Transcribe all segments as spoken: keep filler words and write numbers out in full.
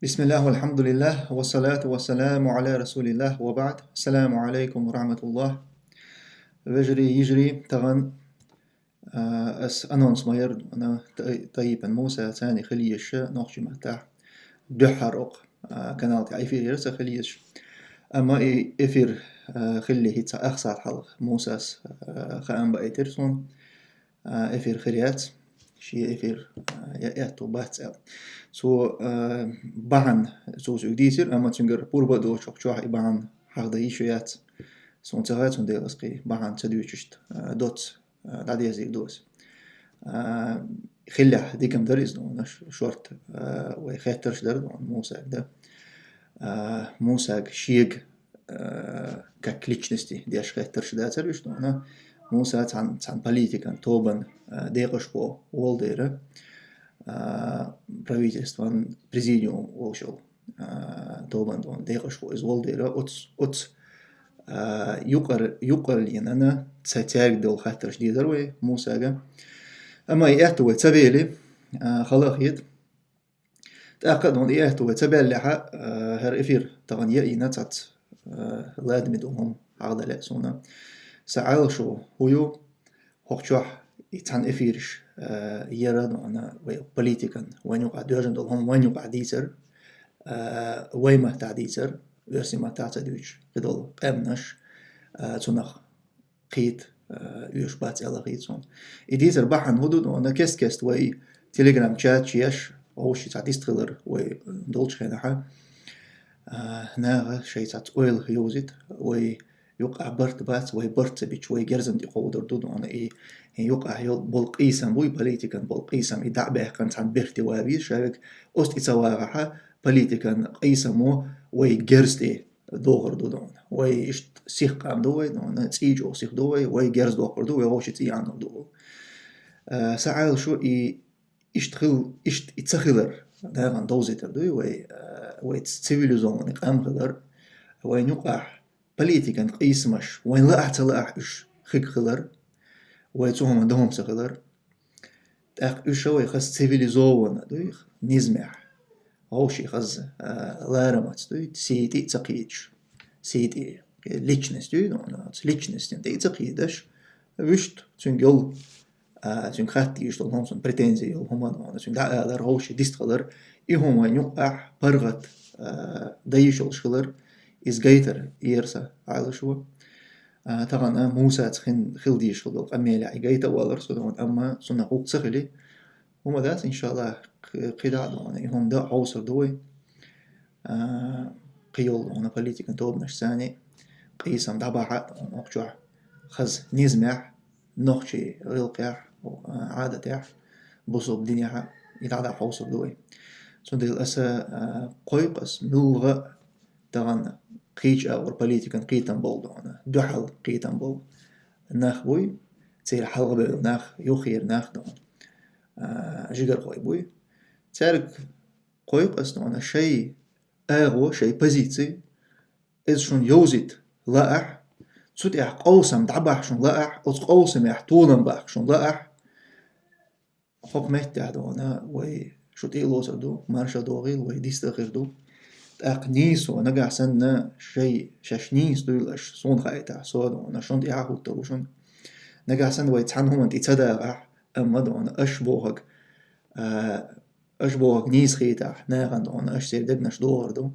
بسم الله والحمد لله والصلاة والسلام على رسول الله وبعد. السلام عليكم ورحمة الله. Вежарий, йижарий, тахан, а, ас анонс ма яр, ана Тай-, Тайипан Муса цани хила езаш нохчий маттахь дуьххьара укх, а, канал тӀа эфир яр са хила езаш. Амма и эфир, а, хилале хӀинца ах сахьат хьалха Мусас, а, хаам баийтира суна, а, эфир хир яц, шен эфир, а, я аьтту бац аьлла. Цо, а, бахьана цо соьга дийцира, амма цуьнгара пурба а доцуш, чохь и бахьана хьахадан йиш яц. Суна ца хаьа, цундела ас кхин бахьана ца дуьйцуш, а, доцца, а, дӀадерзийла ду ас. А, хиллехь дика-м дара иза, ну, ш-, шортта, а, вай хеттарш дара, ну, Мусага да. А, Мусага шега, а, как личности деш хеттарш дацара уьш, ну, Муса цхьана, цхьана политикан тобан, а, декъашхо волу дера, а, правительстван президиум волуш йолу, а, тобан декъашхо иза волу дера, оц-, оц-, а, юкъар-, юкъараллина ца цаьрга долу хаттарш дийзара вай Мусага. Амма и аьтту вай ца бели, а, хала а хета. ТӀаккха а дона и аьтту вай ца баьллехьа, а, хӀара эфир тахана яийна цац, а, ладаме долу хӀума хьахадан лаьа суна. Сан Ӏалашо хӀун ю, хӀокху чохь и цхьана эфираш, а, яра, ну, ана вай политикан, вайн юкъахь доьжна долу хӀума вайн юкъахь дийцар, а, вай маттахь дийцар, оьрсийн маттахь ца дуьйцуш, кхидолу къаьмнаш, а, цунах кхета, а, оьшуш бац аьлла хета суна. И дийцар бахьана хӀун ду, ну, ана кест-кеста вай Telegram-чаташ еш, вовшийн цхьа дистхилар вай долчу хенахьа, а, наха шайн цхьацца ойла йовзийта, вай юкъахь барт бац, вай барт ца бича, вай герзана тӀе кховдар ду, ну, ана и, и юкъахь йол-, болу къийсам буй, политикан болу къийсам, и дӀа а баьккхина цхьана берте ван веза, ша вега оцу тӀе ца вагӀахьа, политикан къийсамо вай герз тӀе догӀур ду, ну, ана. Вай иштта сих къам ду вай, ну, ана, цӀий чӀогӀа сих ду вай, вай герз доккхур ду, вай вовшийн цӀий Ӏанор ду. А, сан Ӏалашо и иштта хил-, иштта и ца хилар, нахана довзийтар дуй вай, а, вай цивилизованный къам хилар, вайн юкъахь политикан къийсамаш, вайн лаахь а ца лаахь а уьш хиг хилар, вай цу хӀуманна дан хӀума ца хилар. ТӀаккха уьш а вай хаза цивилизованно дуй, низамехь. Вовшийн хаза, а, ларамаца дуй, сий тӀе а ца кхийдаш. Сий тӀе, личность дуй, ну, ну, личностен тӀе а ца кхийдаш, вуьшта цуьнга йолу, а, цуьнга хатта йиш долу хӀума, цунна претензи йолу хӀума, ну, цуьнга дӀаалар, вовшийн дистхилар, и хӀума вайн юкъахь паргӀат, а, дан йиш йолуш хилар, иза гайтар, эр сан Ӏалашо. А, тахана Мусаца хин-, хила дийш хила долу къамелехь и гайта а валар со, ну, амма цунах гӀуллакх ца хили, хӀума дац, иншаллах, кх-, кхидӀа а, ну, и хӀума дан а хьовсур ду вай. А, кхин йолу, ну, политикан тобанаш царна къийсам дӀабахьа, ну, хӀокху чохь хаза низамехь, нохчийн гӀиллакхехь, а, Ӏадатехь, бусалба динехь и дӀадахьа хьовсур ду вай. Цундела аса, а, кхойкху ас, муьлхха а тахана кхечу агӀор политикан кхетам болу, ну, ана, дуьхьал кхетам болу нах буй, церан хьалхабевлла нах, юххера нах, ну, ана, а, жигархой буй. Цаьрга кхойкху ас, ну, ана, шайн агӀо, шайн позици, иза шуна йовзийта лаахь, цу тӀехь къовсам дӀабахьа шуна лаахь, оцу къовсамехь толам баккха шуна лаахь, хӀокху меттехь, ну, ана, вай шу тӀе а лоцур ду, марша догӀийла, вай дистхир ду. ТӀаккха нийсо, нагахь санна шай, шаьш нийса дуйла аша, суна хаийтахь, со, ну, ана, шуна тӀехьа хӀуттур ву шуна. Нагахь санна вай цхьана хӀуманна тӀе ца дагӀахь, амма, ну, ана, аша бохург, а, аша бохург нийса хийтахь, нахана, ну, ана, аша церан дегнаш догӀур ду.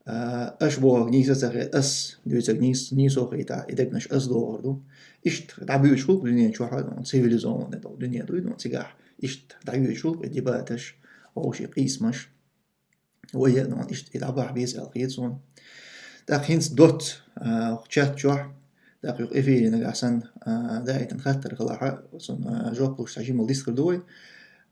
А, аша бохург нийса ца хи-, ас дуьйцург нийс-, нийсо хийтахь, и дегнаш ас догӀур ду. Иштта дӀабуьйцуш хӀума дуьнен чохь, ну, цивилизованный долу дуьне дуй, ну, цигахь иштта дӀабуьйцуш хӀума и дебаташ, вовшийн къийсамаш. Вай, ну, иштта и дӀабахьа беза аьлла хета суна. ТӀаккха хӀинца доцца, а, чат чохь, тӀаккха юха эфире нагахь санна, а, даийтина хаттар хилахь, цунна, а, жоп луш цхьа жимма дистхир ду вай.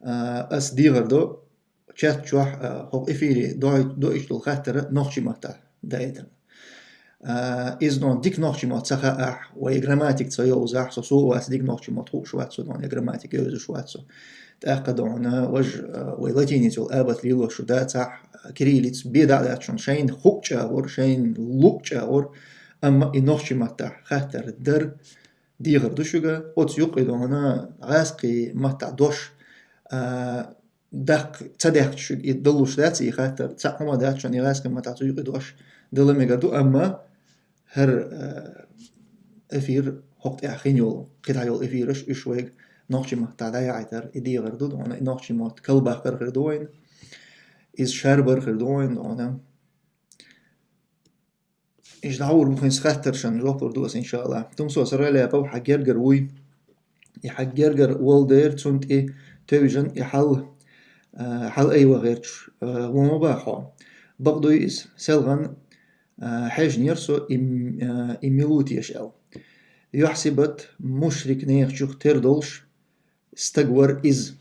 А, ас дехар до, чат чохь, а, хӀокху эфире дой-, доуьйтуш долу хаттар нохчийн маттахь даийтина. А, иза, ну, дика нохчийн мотт ца хаахь, вай грамматика ца йовзахь, со, со а вац дика нохчийн мотт хууш вац, со, ну, я грамматика йовзуш вац со. ТӀаккха, ну, ана, важа, а, вай латиница йолу абат лелош шу дацахь, кириллица бен дӀа а дац шуна, шайна хуучу агӀор, шайна луучу агӀор, амма и нохчийн маттахь хаттар дар дехар ду шуьга, оцу юккъе, ну, ана, гӀазкхийн маттахь дош, а, даккх-, ца даьккхача шуьга и далуш дац, и хаттар, цхьа хӀума дац шуна, и гӀаскхий маттахь цу юкъе дош дала мегар ду, амма хӀара, э, эфир хӀокху тӀехь хин йолу, кхидӀа йолу эфираш, уьш вайга нохчийн маттахь дӀаяхьийтар, и дегӀар ду, дуьйна, и нохчийн мотт калбаккхар хир ду вайна, иза шарбар хир ду вайна, дуьйна. Иштта дӀагӀур бу хӀинца хаттаршна жоп лур ду аса, иншаАллахӀ. Тумсо, Сараляпов хьан гергара вуй. И хьан гергара волу дера цунна тӀе тевжина и хьал, а, хьал айвахарчу, а, вон ма баха хьо. Бакъ дуй иза, селхана, а, хьежнера со и, а, и мила ву теша аьлла. Юьхьсибат мушрик нехан чух тера долуш, стаг вара иза.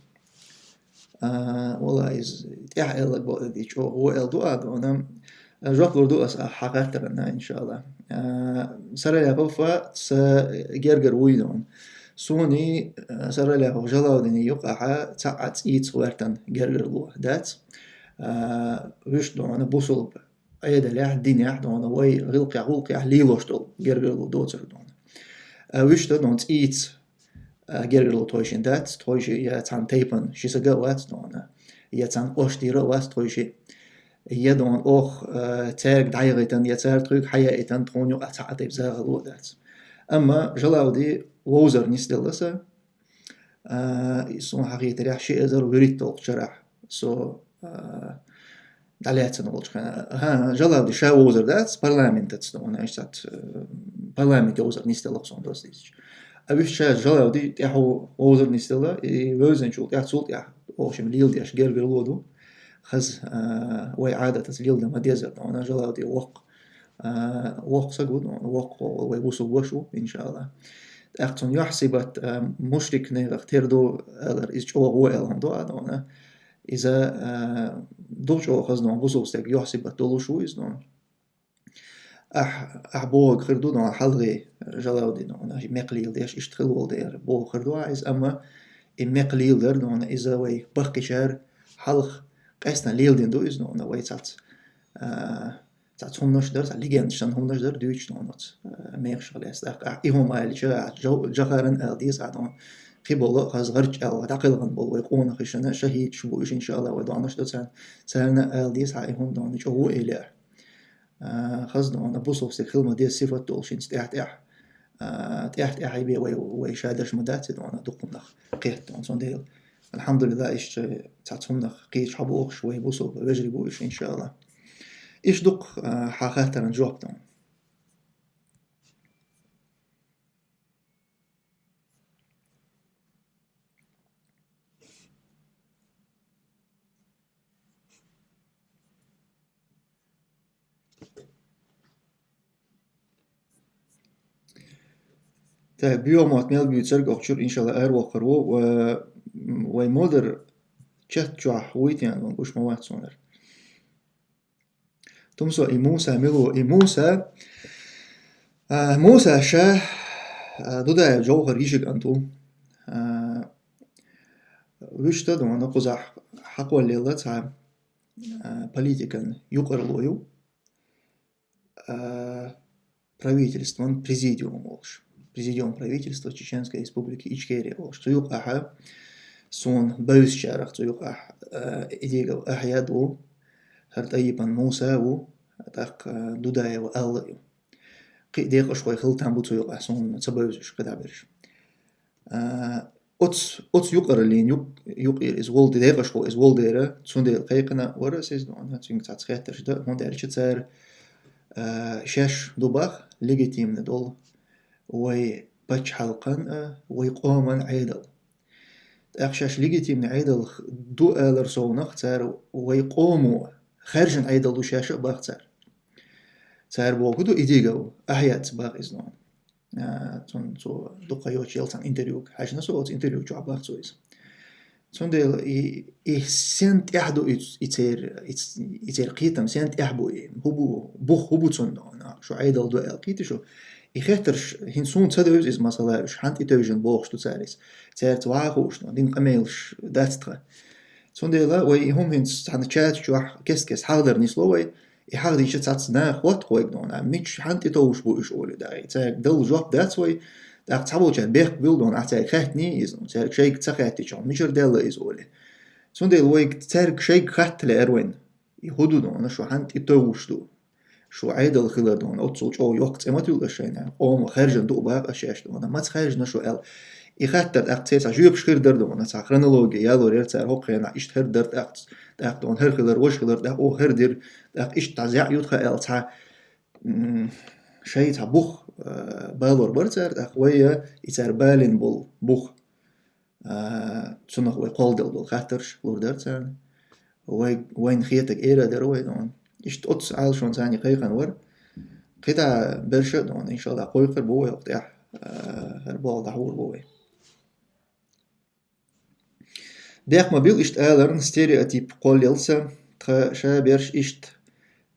А, вала иза тӀаьхьа аьлларг бакъ ду, чӀогӀа вон аьлла ду а, дуьйна. Жоп лур ду аса хьан хаттарна, иншаАллахӀ. А, Сараляпов сан гергара вуй, дуьйна. Суна, а, Сараляпов Жалавдина юкъахь цхьа а цӀийца гӀоьртина гергарло дац. А, вуьш, дуьйна, бусулба Ӏедалехь, динехь, дуьйна, вай гӀиллакхехь, гӀуллакхехь лелош долу гергарло доцург, дуьйна. А, вуьш дан, дуьйна, цӀийца, а, гергарло тхойшинна дац, тхойшиъ я цхьана тайпана ши сага а вац, дуьйна, я цхьана къоштера а вац тхойшиъ, я, дуьйна, оха, а, цаьрга дӀаяхийтина, я цара тхоьга хьаяийтина, тхуна юкъахь цхьа а тайпа загӀа ло а дац. Амма Жалавди вовзар нисделла сан, а, и суна хьахетарехь, ши эзар вуьрхӀитталгӀачу шарахь со, а, дӀалаьцна волчу хенахь. ХӀан, Жалавди ша вовзар дац, парламентаца, дуьйна, иштта, э, парламент йовзар нисделла суна доза дийцича. А вуьш ша Жалавди тӀаьхьо вовзар нисделла, и вевзинчул тӀаьхьа цул тӀаьхьа, в общем, леладеш гергарло ду. Хаза, а, вай Ӏадатаца леладан ма дезара, дуьйна, Жалавди воккха, а, воккха саг ву, дуьйна, воккха вай бусулба ваша ву, иншаАллахӀ. ТӀаккха цунна Юьхьсибат, а, мушрик нехан тера ду аьлларг, иза чӀогӀа вон аьлла хӀума ду а, дуьйна. Иза, а, ду чӀогӀа хаза, дуьйна, бусулба стеган Юьхьсибат долуш ву иза, дуьйна. Ахь, ахь бохург хир ду, дуьйна, хьалхе Жалавди, дуьйна, мекх леладеш иштта хилла волу дера бохург хир ду ахь иза, амма и мекх леладар, дуьйна, иза вай баккхийчара хьалха къаьстина леладина ду иза, дуьйна, вай цхьацца, а, цхьацца хӀуманаш дара, цхьа легендаш санна хӀуманаш дара дуьйцуш, дуьйна, оцу, а, мехаш хилла. ТӀаккха ахь и хӀума аьлча, ахь Жа-, Жохаран ала деза ахь, дуьйна, кхин болу хаза гӀарчӀ аьлла дӀакхелхина болу вай къонахий шина шахӀидаш бу уьш, иншаАллахӀ, вай доӀанаш до царна, царна ала деза ахь и хӀума, дуьйна, чӀогӀа вон элира. А, хаза, дуьйна, бусулба стеган хила ма деза сифат долуш хӀинца тӀаьхь-тӀаьхьа, а, тӀаьхь-тӀаьхьа бен вай, вай ша дерш ма дац, дуьйна, дукха нах кхетта, дуьйна, цундела. АлхьамдулиллахӀ, иштта цхьа цхьа хӀуманах кхечу хьан бохуш вай бусулба вежарий бу уьш, иншаАллахӀ. Иштта ду-кх, а, хьан хаттаран жоп, дуьйна. Так, боьха мотт мел буьйцург оха чуьра, иншаАллахӀ, аравоккхур ву, ва-, вай ма-дарра чат чохь вуй те, ван гуш ма вац суна. Тумсо, и Муса мила ву? И Муса, а, Муса ша, а, Дудаев Джовхар йиша кӀант ву. А, вуьшта, дуьйна, кхузахь хьакхоллаелла цхьа, а, политикан юкъарло ю. А, правительстван президиум волуш. Президиум правительства Чеченской Республики Ичкерия волуш. Цу юкъахь суна бевзачарах цу юкъахь, а, Идигов Ахьяд ву, хӀара ТӀайипан Муса ву, тӀаккха Дудаева Алла ю. Кхин а декъашхой хила там бу цу юкъахь суна ца бевзаш кхидӀа берш. А, оцу, оцу юкъараллин юк-, юкъера иза волу де-, декъашхо иза волу дера, цундела кхайкхина вара аса иза, дуьйна, цуьнга цхьацца хеттарш дан, хӀунда аьлча цара, а, шаьш ду боху легитимни долу вай пачхьалкхан а, вай къоман Ӏедал. ТӀаккха шаьш легитимни Ӏедал ду алар совнах, цара вай къомо хаьржина Ӏедал ду шаьш а боху цара. Цара бохург ду Идигов Ахьядца боху иза, дуьйна. А, цунна цо дукха йоцуш яла цхьана интервьюга хьаьжна со, оцу интервью чохь боху цо иза. Цундела и, и сен тӀехь ду и, и цер-, и ц-, и церан кхетам сен тӀехь бу и? ХӀун бу, бух хӀун бу цунна, дуьйна, шу Ӏедал ду аьлла кхетий шу? И хеттарш хӀинца суна ца девза иза, масала, уьш хьанна тӀетевжина бохуш ду цара иза. Цаьрца ваха хууш, дуьйна, дина къамелаш дац тхан. Цундела вай и хӀума хӀинца цхьана чаташ чохь кест-кеста хьахадар нисло вай, и хьахдича цхьацца наха хӀотта кхойга, дуьйна, мича хьанна тӀетовжуш бу уьш олий дагӀе. Цаьрга дала жоп дац вай, тӀаккха цхьаболчара бехк буьлла, дуьйна, ахь цаьрга хаьттиний иза, цаьрга шайга ца хаьттича, мичара даьлла иза олий. Цундела вайга цаьрга шайга хатта лаьара вайна. И хӀун ду дона, шу хьанна тӀе товш ду? Шу Ӏедал хилар дона, оццул чӀогӀа йоккха цӀе ма туьллу аш шайна. Къома хаьржина ду бакъ аш шаьш дона. Маца хаьржина шу аьлла. И хаттар тӀаккха цецахь жоьпаш хир дара дона, цхьа хронология ялор яра цара хӀокху хенахь, иштта хӀара дара тӀаккха, тӀаккха дона хӀара хилар, важа хилар, тӀаккха оха хӀара дира, тӀаккха иштта цхьа зӀе юд хаьа аьлла цхьа, м, шай цхьа бух, а, балор бара цара, тӀаккха вай, а, и цара балийна болу бух. А, цунах вай кхолладелла долу хаттарш лур дара царна. Вай, вайна хетаг эра дара вай дона. Иштта оццу Ӏалашонца царна кхайкхина вара. КхидӀа берш а дона, иншалла, кхойкхур бу вай хӀокху тӀехь, а, хӀара болх дӀахьур бу вай. Дехма бил иштта аларна стереотип кхоллаелла сан, тхан ша берш иштта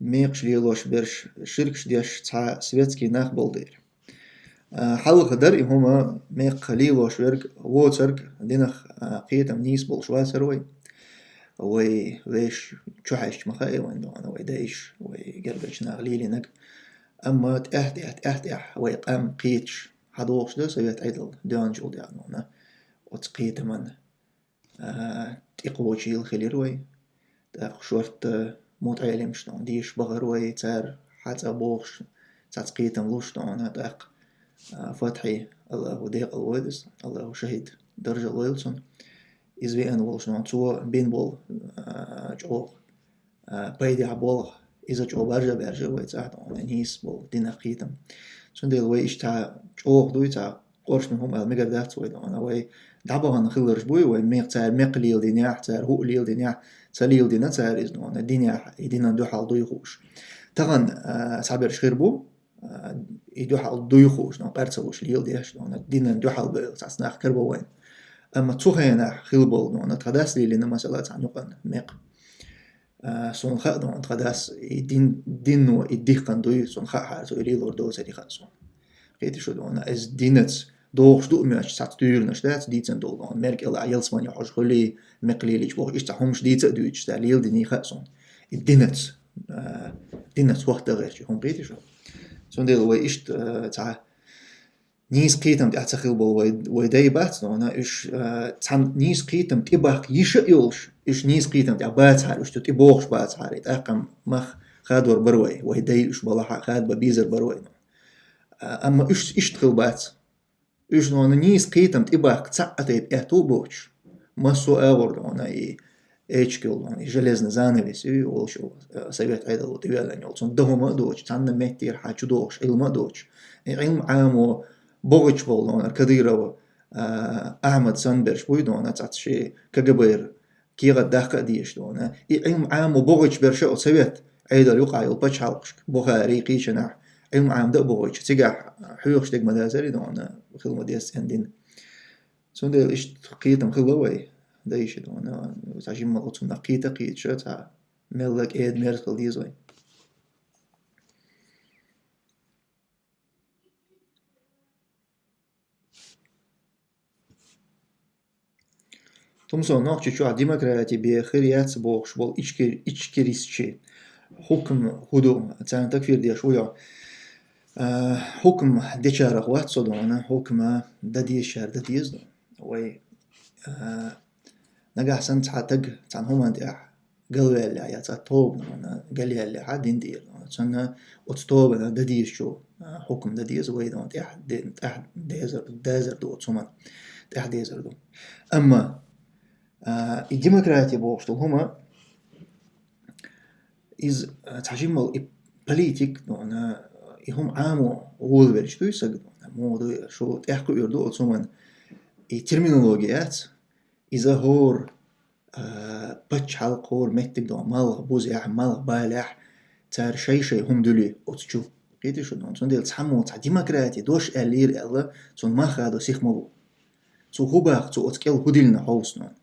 мекхаш лелош берш, ширкаш деш цхьа светский нах болу дера. А, хьалха дара и хӀума, мекх лелош верг, воцург динах, а, кхетам нийса болуш вацара вай. Вай вешан чу хьаьжча ма хаьа вайна дона, вай дайша, вай гергарчу наха лелийнарг. Амма тӀаьхь-тӀаьхь, тӀаьхь-тӀаьхь вай къам кхеташ, хьадогӀуш дан совет Ӏедал доьгӀначул тӀаьхьа дона. Оцу кхетаман а, тӀекхочийла хилира вай. ТӀаккха шортта мутаӀелимаш дона деша бахара вай, цара хьацӀа бохуш, цхьацца кхетам луш дона, тӀаккха, а, Фатхьи, Аллаху декъала войла иза, Аллаху шахӀид даржа лойла цунна. Иза веана волуш дона, цо бина болу, а, чӀогӀа, а, пайдехь болу, иза чӀогӀа баржа а баьржира вай цӀахь дона, нийса болу динах кхетам. Цундела вай иштта чӀогӀа дуй цхьа къоршна хӀума аьлла мегар дац вай дона. Вай дӀабахана хиларш буй, вай мекх-, цара мекх леладинехь, цара хӀуъа леладинехь, ца леладина цара иза дона, динехь, и динан дуьхьал дуй хууш. Тахана, а, цхьаберш хир бу, а, и дуьхьал дуй хууш, дона, къар ца луш леладеш, дона, динан дуьхьал бевлла цхьацца нах карабо вайна. Амма цу хенахь хила болу дона, тхан дас лелийна, масала, цхьана юкъанна мекх. А, суна хаьа дона, тхан дас и дин, дино и дихкан дуй, суна хаьа хьара, цо и лелор доцург хаьа суна. Кхетий шу дона, иза динаца догӀуш ду а моьттуш, цхьацца туьйранаш дац, дийцина долу дона, мер кӀелахь ялсамане хьожа хуьлий, мекх лелийча бохуш, иштта хӀумаш дийца а дуьйцуш, цара леладиний хаьа суна. И динаца, а, динаца хӀотта гӀерташ хӀума, кхетий шу. Цундела вай иштта, а, цхьа нийса кхетам тӀехь ца хила болу вай, вай дай бац, дона, уьш, а, цхьана нийса кхетам тӀебахка йиш а йолуш, уьш нийса кхетам тӀехь бацахьара, уьш цу тӀе бохуш бацахьара, и тӀаккха мах хадор бара вай, вай дай уьш балахь а хадабан безар бара вай. А, амма уьш иштта хила бац. Уьш, дона, нийса кхетам тӀебахка цхьа а тайпа аьтту а боцуш, массо а агӀор, дона, и эчиг йолу, и железный занавес ю, олуш йолу, э, совет Ӏедало тӀевеана йолу. Цунна дан хӀума а доцуш, цхьанна меттера хьан чу догӀуш Ӏилма а доцуш. И Ӏилма Ӏамо богӀуьйтуш болу, дона, Кадырова, э, Ахьмад санна берш буй, дона, цхьацца шен КГБ-ра кехат даккха а дезаш, дона. И Ӏилма Ӏамо богӀуьйтуш берш а оцу совет Ӏедал юкъахь йолу пачхьалкхашка, Бухари, кхечанахь, Ӏилма Ӏама дан а богӀуьйтуш, цигахь хьоьхуш дерг ма дацара, дона, хила ма деза цӀена дин. Цундела иштта кхетам хилла вай, дайша дона, цхьа жимма оцунах кхета а кхеташ, цхьа мелла кӀеда-мерза хила деза вай. Тумсо, Нохчийчохь демократи бен хир яц бохуш болу ичкер-, ичкерисчи хӀукм хӀун ду, царна такфир деш вуй хьо? А, хӀукм дечарах вац со дона, хӀукма дан дезачара дан деза дона. Вай, а, нагахь санна цхьа таг цхьана хӀуманна тӀехь галваьллехь, я цхьа тоба дона галъяьллехь дин тӀера дона, цунна оцу тобана дан дезачу, а, хӀукм дан деза вай дона, тӀехь де-, тӀехь дезар, дезар ду оцу хӀуманна, тӀехь дезар ду. Амма, а, и демократи бохуш долу хӀума, иза, а, цхьа жимма и политик дона, и хӀума Ӏамо волавелча дуй сага дона, муха дуй, шу тӀехь кхуьур ду оцу хӀуманна, и терминологи яц, иза хӀора, а, пачхьалкх, хӀора меттиг дона, малх бузехь, малх балехь, цара шай-шай хӀума дуьлий оцу чу. Кхетий шу дона, цундела цхьаммо цхьа демократи дош аьллера аьлла, цунна мах хадо сих ма бу. Цо хӀун баха, цо оцу кӀел хӀун диллина хьовса дона.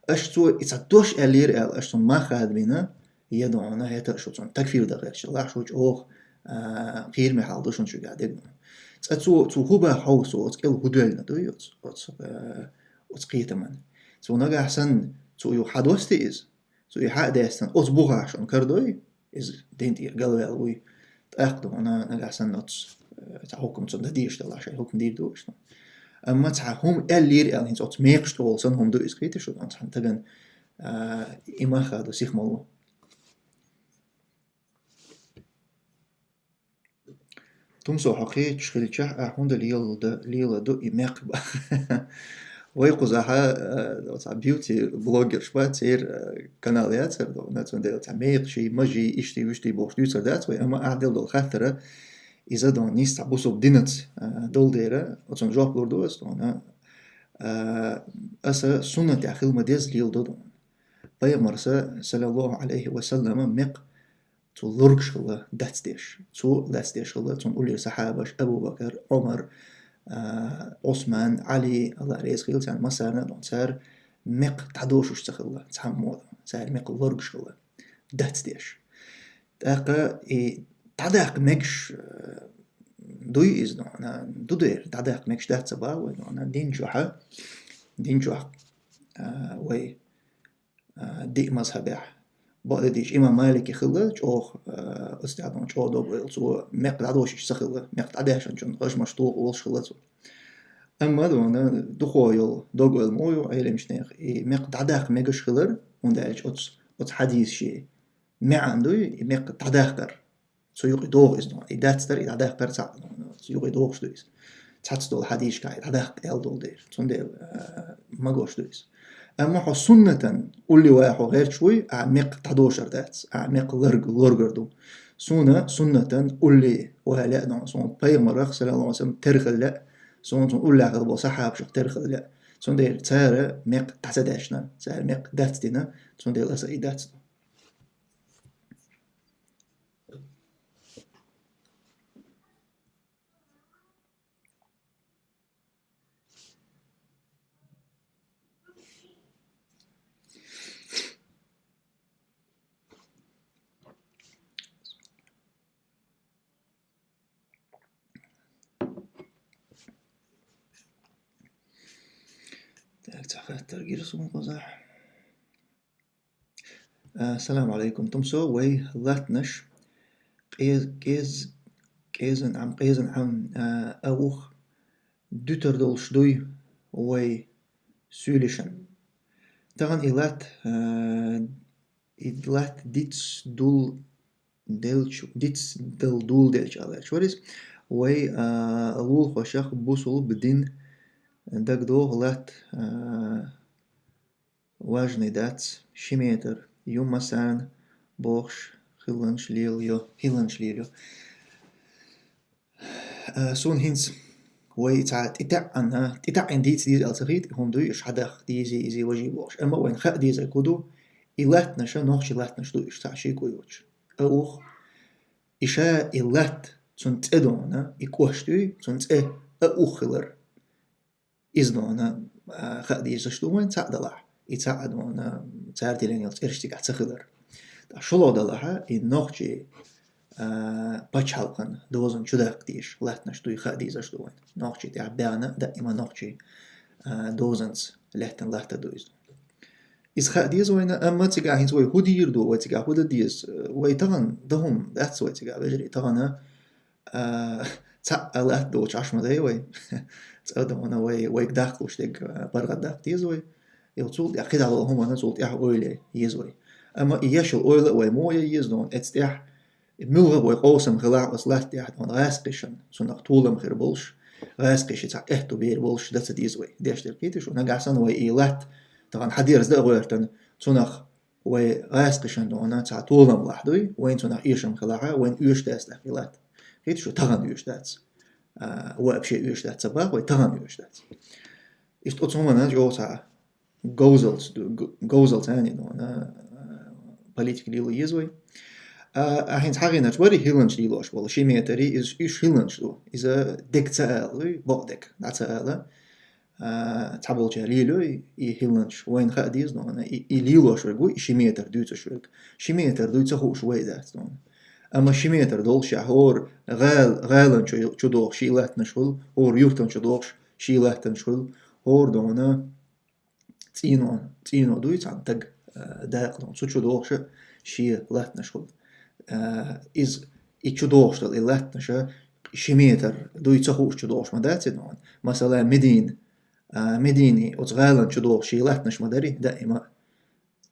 Аша цо и цхьа дош аьллера аьлла, аша цунна мах хадабина, я дона, хӀета а шу цунна такфир дан гӀерташ хилахь, шу чӀогӀа, а, кхераме хьал ду шуна шуьгахь дерг дона. Цкъа цо, цо хӀун баха хьовса, цо оцу кӀел хӀун доьллина дуй оцу, оцу, а, оцу кхетаман. Цо нагахь санна, цо юха хьадости иза, цо и хьа а даьстина, оцу бухахь шуна карадой, иза дин тӀера галваьлла вуй. ТӀаккха дона нагахь санна оцу, э, цхьа хӀукм цунна дан дезаш делахь, шайн хӀукм дийр ду иштта. Амма цхьа хӀума аьллера аьлла, хӀинца оцу мекхаш тӀехула санна хӀума ду иза, кхетий шу дона, цхьана тагана А, и мах а ду сих молу. Тумсо, хьо кхечаш хилчахь, ахь хӀунда леладу, леладу и мекх ба? Вай кхузахьа, э, оцхьа бьюти-блогерш ба, церан, э, канал яцар ду, на цундела цхьа мекхаши, мажи, ишти, вишти бохуш дуьйцур дац вай, амма ахь делла долу хаттара, иза ду нийса цхьа бусулба динаца, э, долу дера, оцунна жоп лур ду ас ду, э, аса суннатехь хила ма деза леладу ду. Пайхамарса, саллаллаху алейхи ва саллама, мекх цо лоргуш хилла дацдеш. Цо лацдеш хилла, цунна уллера сахьабаш, Абу Бакар, Ӏумар, а, Ӏусман, Ӏали, Алла реза хила царна массарна а ду, цара мекх дӀадошуш ца хилла, цхьаммо а ду, цара мекх лоргуш хилла дацдеш. ТӀаккха и дӀадаккха мегаш, а, дуй иза, ду, ду дера, дӀадаккха мегаш дац ца боху вай, ду, дин чохь, дин чохь, а, вай а, диъ мазхьабехь. Бакъдерг дийцича, имам Малики хилла чӀогӀа, а, оцу тӀехь ду, чӀогӀа дог-ойла, цо мекх дӀадошуш ца хилла, мекх дӀадаьхначунна гӀажмаш тоха волуш хилла цо. Амма ду, дукха йолу дог-ойла ма ю Ӏеламчу нехан, и мекх дӀадаккха мегаш хилар, хӀунда аьлча оцу, оцу хьадисийн маьӀна дуй, и мекх дӀадаккхар. Цу юкъе догӀу иза, и дацдар, и дӀадаккхар цхьаъ, цу юкъе догӀуш ду иза. Цхьацца долу хьадисашкахь и дӀадаккха аьлла долу дела. Цундела, а, магош ду иза. Амма хьо суннатан улле ван хьо гӀерташ вуй, ахь мекх дӀадошур дац, ахь мекх ларг-, лоргур ду. Суна суннатан улле ван лаьа ду, суна пайхамарах, саллаллаху алейхи ва саллям, тера хила лаьа, суна цунна уллехь хилла болу сахьабашах тера хила лаьа. Цундела цара мекх дӀа ца даьшна, цара мекх дац дина, цундела аса и дац ду. Так, цхьа хаттар гира суна кхузахь. А, салам алейкум. Тумсо, вай латтанаш къе-, къез-, къезан Ӏам, къезан Ӏам, а, а ух дуьтур долуш дуй вай суьйлишан. Тахана и латта, а, и латта диц дул делча, диц дал дул делча аларч варис. Вай, а, лулахошах бусулба дин дагдоху латта, а, важный дац, ши метр, юмма санна бохуш, хилланаш лелайо, хилланаш лелайо. Э, суна хӀинца вай цхьа тӀетаьӀӀана, тӀетаьӀӀина дийца деза аьлла ца хийта, и хӀума дуй, уьш хьадах дийзи, изи, важи бохуш. Амма вайна хаа дезарг хӀун ду, и латтанаша нохчий латтанаш ду, уьш цхьа шеко йоцуш. А ух, и ша и латта, цунна цӀе дона, и кӀоштуй, цунна цӀе а ух хилар. Иза дона, а, хаа дезаш ду вайн цхьаъ далахь. И цхьаъ дона, цара тилина йолу цӀераш цигахь ца хилар. Ткъа шолгӀа далахьа, и нохчий, а, пачхьалкхан дозан чудаккха дезаш, латтанаш дуй хаа дезаш ду вайн. Нохчий тӀехь баьхна, даима нохчий, а, дозанца лаьттан латта ду иза. Иза хаа деза вайна, амма цигахь хӀинца вай хӀу дийр ду, вай цигахь хӀу дан деза, вай тахана дан хӀума дац вай цигахь, вежарий, тахана а, цхьаъ а латта долчу Ӏаш ма дай вай. Цкъа а дона вай, вайга даккхалуш дерг, а, паргӀат даккха деза вай. Йо, цул тӀаьхьа кхидӀа долу хӀуманна цул тӀаьхьа ойла е еза вай. Амма и ешал ойла а вай мо е еза дона, эцу тӀехь муьлха вай къовсам хилахь оцу латта тӀехь дона гӀаскхишан, цунах толам хир болуш, гӀаскхиши цхьа аьтту бер болуш дан ца деза вай. Деш дерг кхеташ ву, нагахь санна вай и латта, тахана хьадерза дан а гӀоьртан, цунах вай гӀаскхишан дона цхьа толам лахь дуй, вайн цунах эшам хилахьа, вайн оьшуш дац тӀаккха и латта. Кхеташ ву, тахана оьшуш дац. А, вообще оьшуш дац ца бах, вай тахана оьшуш дац. Иштта оцу хӀуманна чӀогӀа цхьа говзалц ду, г-, говзалц ани дона, а, политика лела еза вай. А, ахь хӀинца хьахийнарш бари хилланаш лелош болу, ши метр, иза уьш хилланаш ду. Иза дерг ца ала дуй, бакъдерг, дӀа ца ала. А, цхьаболчара лелой и хилланаш, вайна хаа деза дона, и, и лелош верг ву, и ши метр дуьйцуш верг. Ши метр дуй ца хууш вай дац дона. Амма ши метр долуш а хӀора гӀал-, гӀалан чу, чу дохуш ши латтанаш хуьлу, хӀора юьртан чу дохуш ши латтанаш хуьлу, хӀора дона цӀийно, цӀийно дуй цхьана таг, а, дакъа дона. Цу чу дохуш а ши латтанаш хуьлу. А, иза и чу дохуш долу и латтанаша ши метр дуй ца хууш чу дохуш ма дац и дона. Масала, Медина, а, Медини оцу гӀалан чу дохуш ши латтанаш ма дари даима.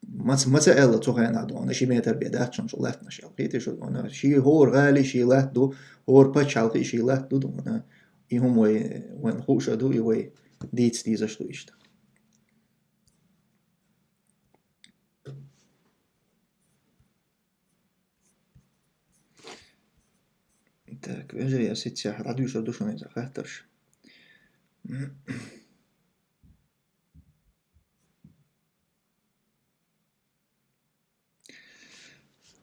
Маца, маца аьлла цу хенахь дона, ши метр бен дац шуна шу латтанаш аьлла. Кхетий шу дона, ши хӀора гӀали ши латта ду, хӀора пачхьалкхе ши латта ду дона. И хӀума вай, вайна хууш а ду, и вай дийца дезаш ду иштта. Так, вежарий, я сеть сяхь радуйшур ду шуна иза хаттарш.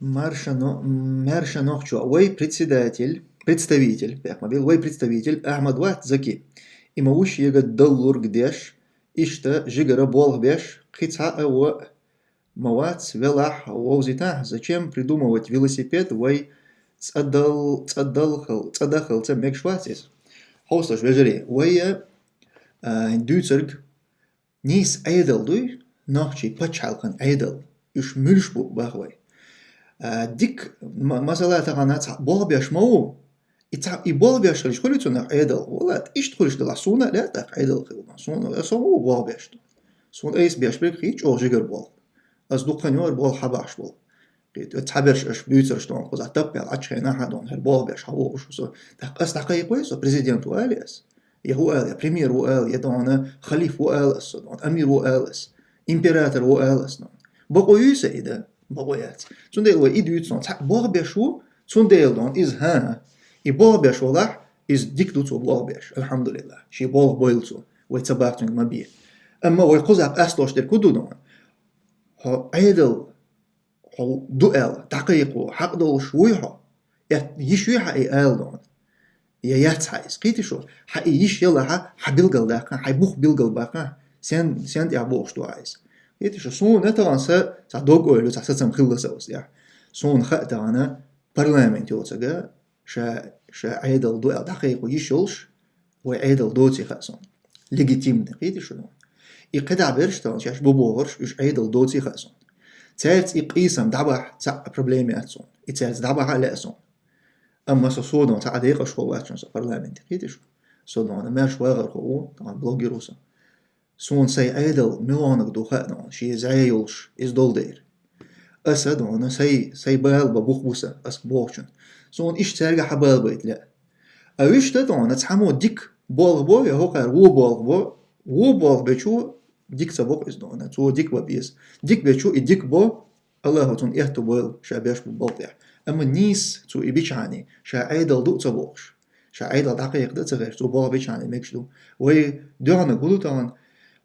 Марша но-, марша нохчо. Вай председатель, представитель, бехма бил, вай представитель Ахмад вац Заки. Има вуш ега даллург деш, ишта жигара болх беш, кхица а во ма вац, велахь вовзитахь, зачем придумывать велосипед, вай цӀадал-, цӀадалхал-, цӀадахалца мегаш вац иза. Хьовсалаш, вежарий, вай, а, дуьйцург нийса Ӏедал дуй, нохчий пачхьалкхан Ӏедал. Уьш муьлш бу бах вай. А, дик, ма-, масала, тахана цхьа болх беш ма ву. И цхьа, и болх беш хилча хуьлу цунах Ӏедал. Вала, иштта хуьлуш делахь, суна а лаьа тӀаккха Ӏедал хилла. Суна, со ма ву болх беш ду. Суна айса беш берг хий чӀогӀа жигара болх. Ас дуккха йора болх хьабахьаш болу. Кхета, цхьаберш аша буьйцурш тхуна кхузахь таппел Ӏачу хенахь а дона, хӀара болх беш хьавогӀуш ву со. ТӀаккха ас дӀакхайкхой со, президент ву али ас. Я хӀу ала, я премьер ву ала, я дона халиф ву ала ас, со дона амир ву ала ас, император ву ала ас дона. Бакъо юй сан и дан? Бакъо яц. Цундела вай и дуьйцу дона, цхьаъ болх беш ву, цундела дона иза, хӀа, и болх беш валахь, иза дика ду цо болх беш, алхьамдулиллахӀ, шен болх бойла цо, вай ца баха цуьнга ма бе. Амма вай кхузахь къастош дерг хӀу ду дона? Хьо Ӏедал хьо ду аьлла, дӀакхайкхо, хьакъ долуш вуй хьо? Эт-, йиш юй хьан и ала дона? Я яц хьан иза? Кхетий шу, хьан и йиш ялахь, хьан билгал даккха, хьан бух билгал баккха, сен, сен тӀехь бохуш ду хьан иза? Кхетий шу, суна тахана са, цхьа дог ойла, цхьа сацам хилла са оцу тӀехь. Суна хаьа тахана парламент йоцурга, ша, ша Ӏедал ду аьлла дӀакхайкхо йиш йолуш, вай Ӏедал доций хаьа суна. Легитимный, кхетий шу? И кхидӀа берш тахана шаьш бу бохурш, уьш Ӏедал доций хаьа суна. Цаьрца и къийсам дӀабахьа цхьаъ проблема яц суна. И цаьрца дӀабахьа а лаьа суна. Амма со, со дона цхьа а декъашхо вац шуна со парламенте, кхетий шу? Со дона маьрша вахархо ву, тахана блогер ву со. Суна сайн Ӏедал муьлханиг ду хаьа дона, шен зӀе йолуш, иза долу дайра. Аса дона, сайн, сайн бала бан бух бу сан, аса бохучун. Суна иштта цаьрга хьабалабайта лаьа. А вуьшта дона, цхьаммо дика болх бо, я хӀокхара вон болх бо, вон болх бечо дика ца бокъу иза дона, цо дика бан беза. Дика бечо и дика бо, Аллахо цунна этту бойла ша беш бу болх тӀехь. Амма нийса цо и бичхьани, ша Ӏедал ду а ца бохуш, ша Ӏедал дӀакхайкха дан а ца гӀерташ, цо болх бичхьани мегаш ду. Вай доьгӀна гу ду тахана,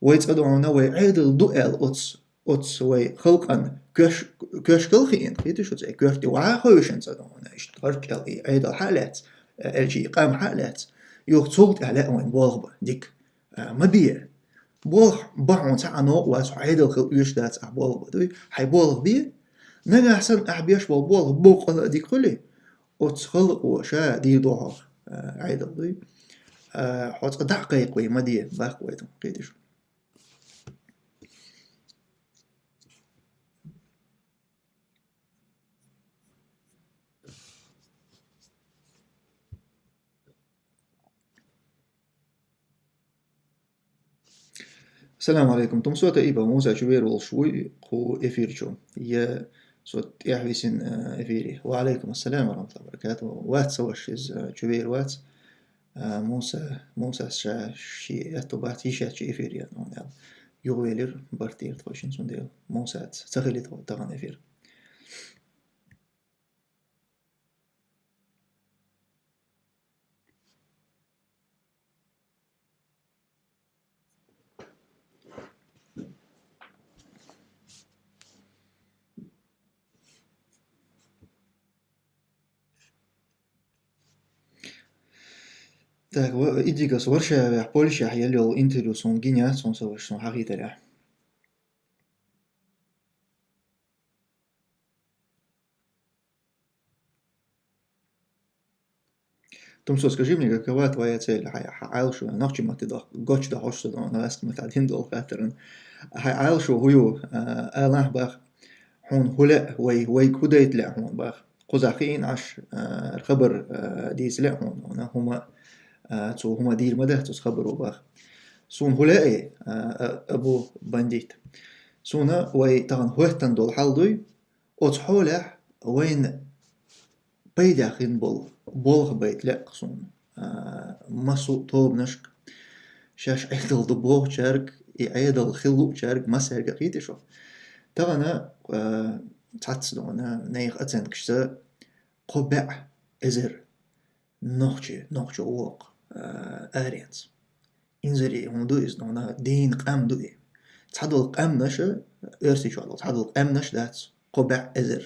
вай цӀа дона, вай Ӏедал ду аьлла оцу, оцу вай халкъан коьш-, коьшкал хиъна, кхетий шу, цӀе коьрте ваха хевшина цӀа дона, иштта гӀаркӀел и Ӏедал хьа а лаьцна, элчий къам хьа а лаьцна, юха цул тӀаьхьа лаьа вайн болх бан дика. А, ма бе. Болх бан хьуна цхьа а новкъа вац, хьо Ӏедал хила оьшуш дац ахь болх бан, дуй? Хьайн болх бе. Нагахь санна ахь беш болу болх боккъала а дика хуьлий, оцу халкъо ша дийр ду хьох, а, Ӏедал, дуй? А, хьо цкъа дӀа а кхайкхой, ма де, баккха вай тхуна, кхетий шу. Ассаламу алейкум. Тумсота Ипа, Муса чувер волуш вуй кху эфир чу? Я со тӀехь висина, э, эфире? Ва алейкум ассалам ва рахматуллахи ва баракатух. Вац ца ваша иза, э, чувер вац. Э, Муса, Муса ша ши этто бац, йиш яц чи эфир ян, он ял. Югъ велир, барт дийр тхойшин цундел. Муса ца хили тхо таган эфир. Так, ва-, идигас Варшавехь, Польшехь елла йолу интервью суна гина яц, суна ца ваша, суна хьахийтарехь. Тумсо, скажи мне, какова твоя цель? Хьан, хьан Ӏалашо, нохчийн матте дох-, гочдохьуш со дона, гӀаскхийн матте дина долу хаттаран. Хьан Ӏалашо хӀу ю, а, алахь бах, хьуна хӀу лаьа, вай, вайга хӀу дайта лаьа хьуна бах. Кхузахь хиъна Ӏаш, а, хабар, а, дийца лаьа хьуна, хьуна хӀума, а, цо хӀума дийр ма дац, цо хабаро бах. Суна хӀу лаьа, а, а, Абу Бандит. Цуна вай тахана хӀоьттина долу хьал дуй, оцу хьолехь вайна пайдехь хин болу болх байта лаьа суна. А, массо а тобанашка, шаьш Ӏедал ду бохучаьрга, и Ӏедал хила луучаьрга, массаьрга а, кхетий шу. Тахана, а, цхьацца дона, нехан оценкашца кхо бӀе эзар нохчи, нохчо воккху, а, аренца. Инзаре хӀума ду иза, нуна дийна къам ду и. Цхьадолу къаьмнаш, Оьрсийчохь долу цхьадолу къаьмнаш дац, кхо бӀе эзар.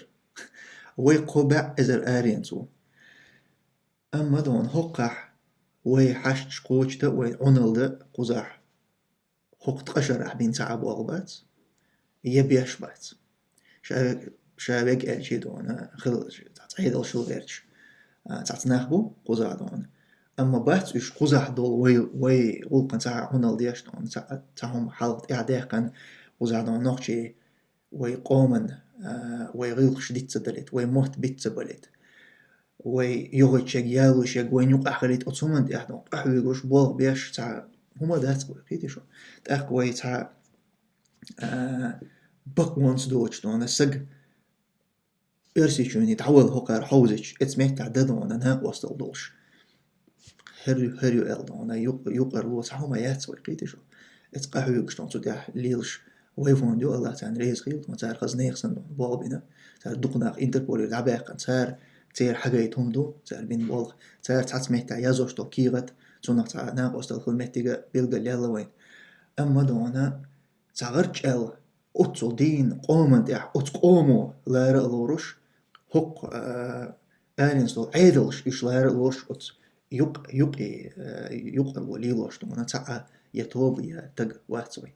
Вай кхо бӀе эзар аренца ву. Амма дона хӀокхахь вай хьашташ кхочута, вай Ӏуналда кхузахь хӀокху ткъа шарахь бина ца Ӏа болх бац, я беш бац. Ша, ша вега аьлчий дона, хила, цхьа Ӏедал шил гӀерташ, а, цхьацца нах бу кхузахь дона. Амма бац уьш кхузахь долу вай, вай гӀуллакхна ца Ӏуналла деш дона, ца, ца хӀума хьалха тӀаьхьа даьккхина кхузахь дона нохчий вай къоман, а, вай гӀиллакхаш диц ца далийта, вай мотт биц ца балийта, вай йогӀучег, ялучег вайн юкъахь хилийта оцу хӀуманна тӀехь дона къахьоьгуш, болх беш цхьа хӀума дац вай, кхетий шу. ТӀаккха вай цхьа, а, бакъонца доцуш дона саг Оьрсийчоьне дӀавала хӀокхара хьовзича, эца меттехь дан дона накъосталла долуш. ХӀара ю, хӀара ю аьлла дона, юкъ-, юкъара ло цхьа хӀума яц вай, кхетий шу. Эца къахьоьгуш дона цу тӀехь лелаш вай фонд ю, Аллах царна реза хуьлда, цара хаза нехан санна дона болх бина. Цара дукха нах Интерполера дӀабаьккхина, цара, церан хьагайта хӀума ду, цара бина болх. Цара цхьацца меттехь язъеш долу кехат, цунах цхьа накъосталла хила меттиг а билгалъяьлла вайна. Амма дона цхьа гӀарчӀ аьлла, оццул дийна къоман тӀехь, оцу къомо лара а лоруш, хӀокху, а, аренца долу Ӏедалш уьш лара а лоруш, оцу юкъ-, юкъе, а, юкъарло лелош дона цхьа а я тоба, я таг вац вай.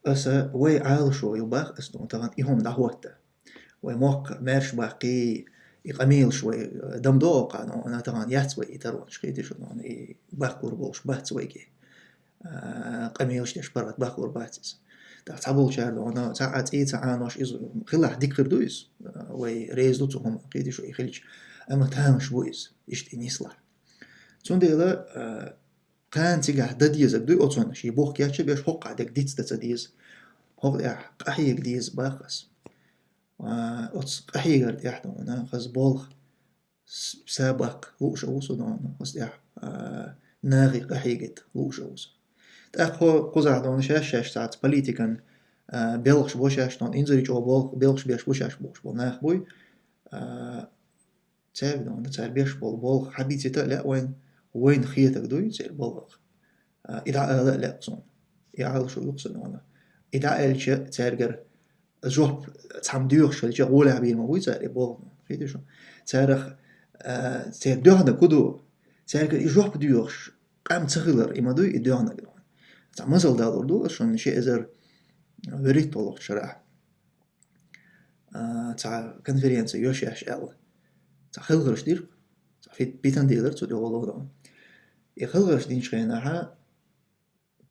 Аса вай Ӏалашо ю бах аса дона тахана и хӀума дӀахӀотта. Вай мохк маьрша баккхий, и къамелаш вай, а, дам догӀу кхана, дона тахана яц вай и таронаш, кхетий шу, дона и баккхалур болуш бац вайге. А, къамелаш деш паргӀат баккхалур бац иза. ТӀаккха цхьаболчара дона, цхьа а цӀий, цхьа Ӏанош иза хилахь дика хир ду иза. А, вай реза ду цу хӀума, кхетий шу, и хилча. Амма тамаш бу иза, иштта и нислахь. Цундела, а, кхана цигахь дан дезарг дуй оцунна, шен бух кечбеш хӀокхахь дерг диц дан ца деза. ХӀокху тӀехь къахьега деза бах аса. А, оцу къахьегар тӀехь дона хаза болх, с-, са баккха лууш а ву со дона, оцу тӀехь, а, нахе къахьегийта лууш а ву со. ТӀаккха хӀо-, кхузахь дона шаьш-шаьш цхьацца политикан, а, белхаш бо шаьш дона, инзаре чӀогӀа болх, белхаш беш бу шаьш бохуш болу нах буй. А, цаьрга дона, цара беш болу болх хьабийцита а лаьа вайна, вайна хетаг дуй церан балхах. А, и дӀаала а лаьа суна. И Ӏалашо ю-кх сан дона. И дӀааьлча, цаьргара жоп цхьамма доьхуш хилча, гӀолехь бийр ма буй цара и болх. Кхетий шу? Царах, а, церан доьхнаг хӀун ду? Цаьргара и жоп доьхуш къам ца хилар, и ма дуй и доьхнаг дона. Цхьа масал далур ду аса шуна, ши эзар вуьрхӀитталгӀачу шарахь. А, цхьа конференци йо шаьш аьлла. Цхьа хелхарш дира, цхьа фит-, питана делира цу тӀехула дона. И хелхарш динчу хенахьа,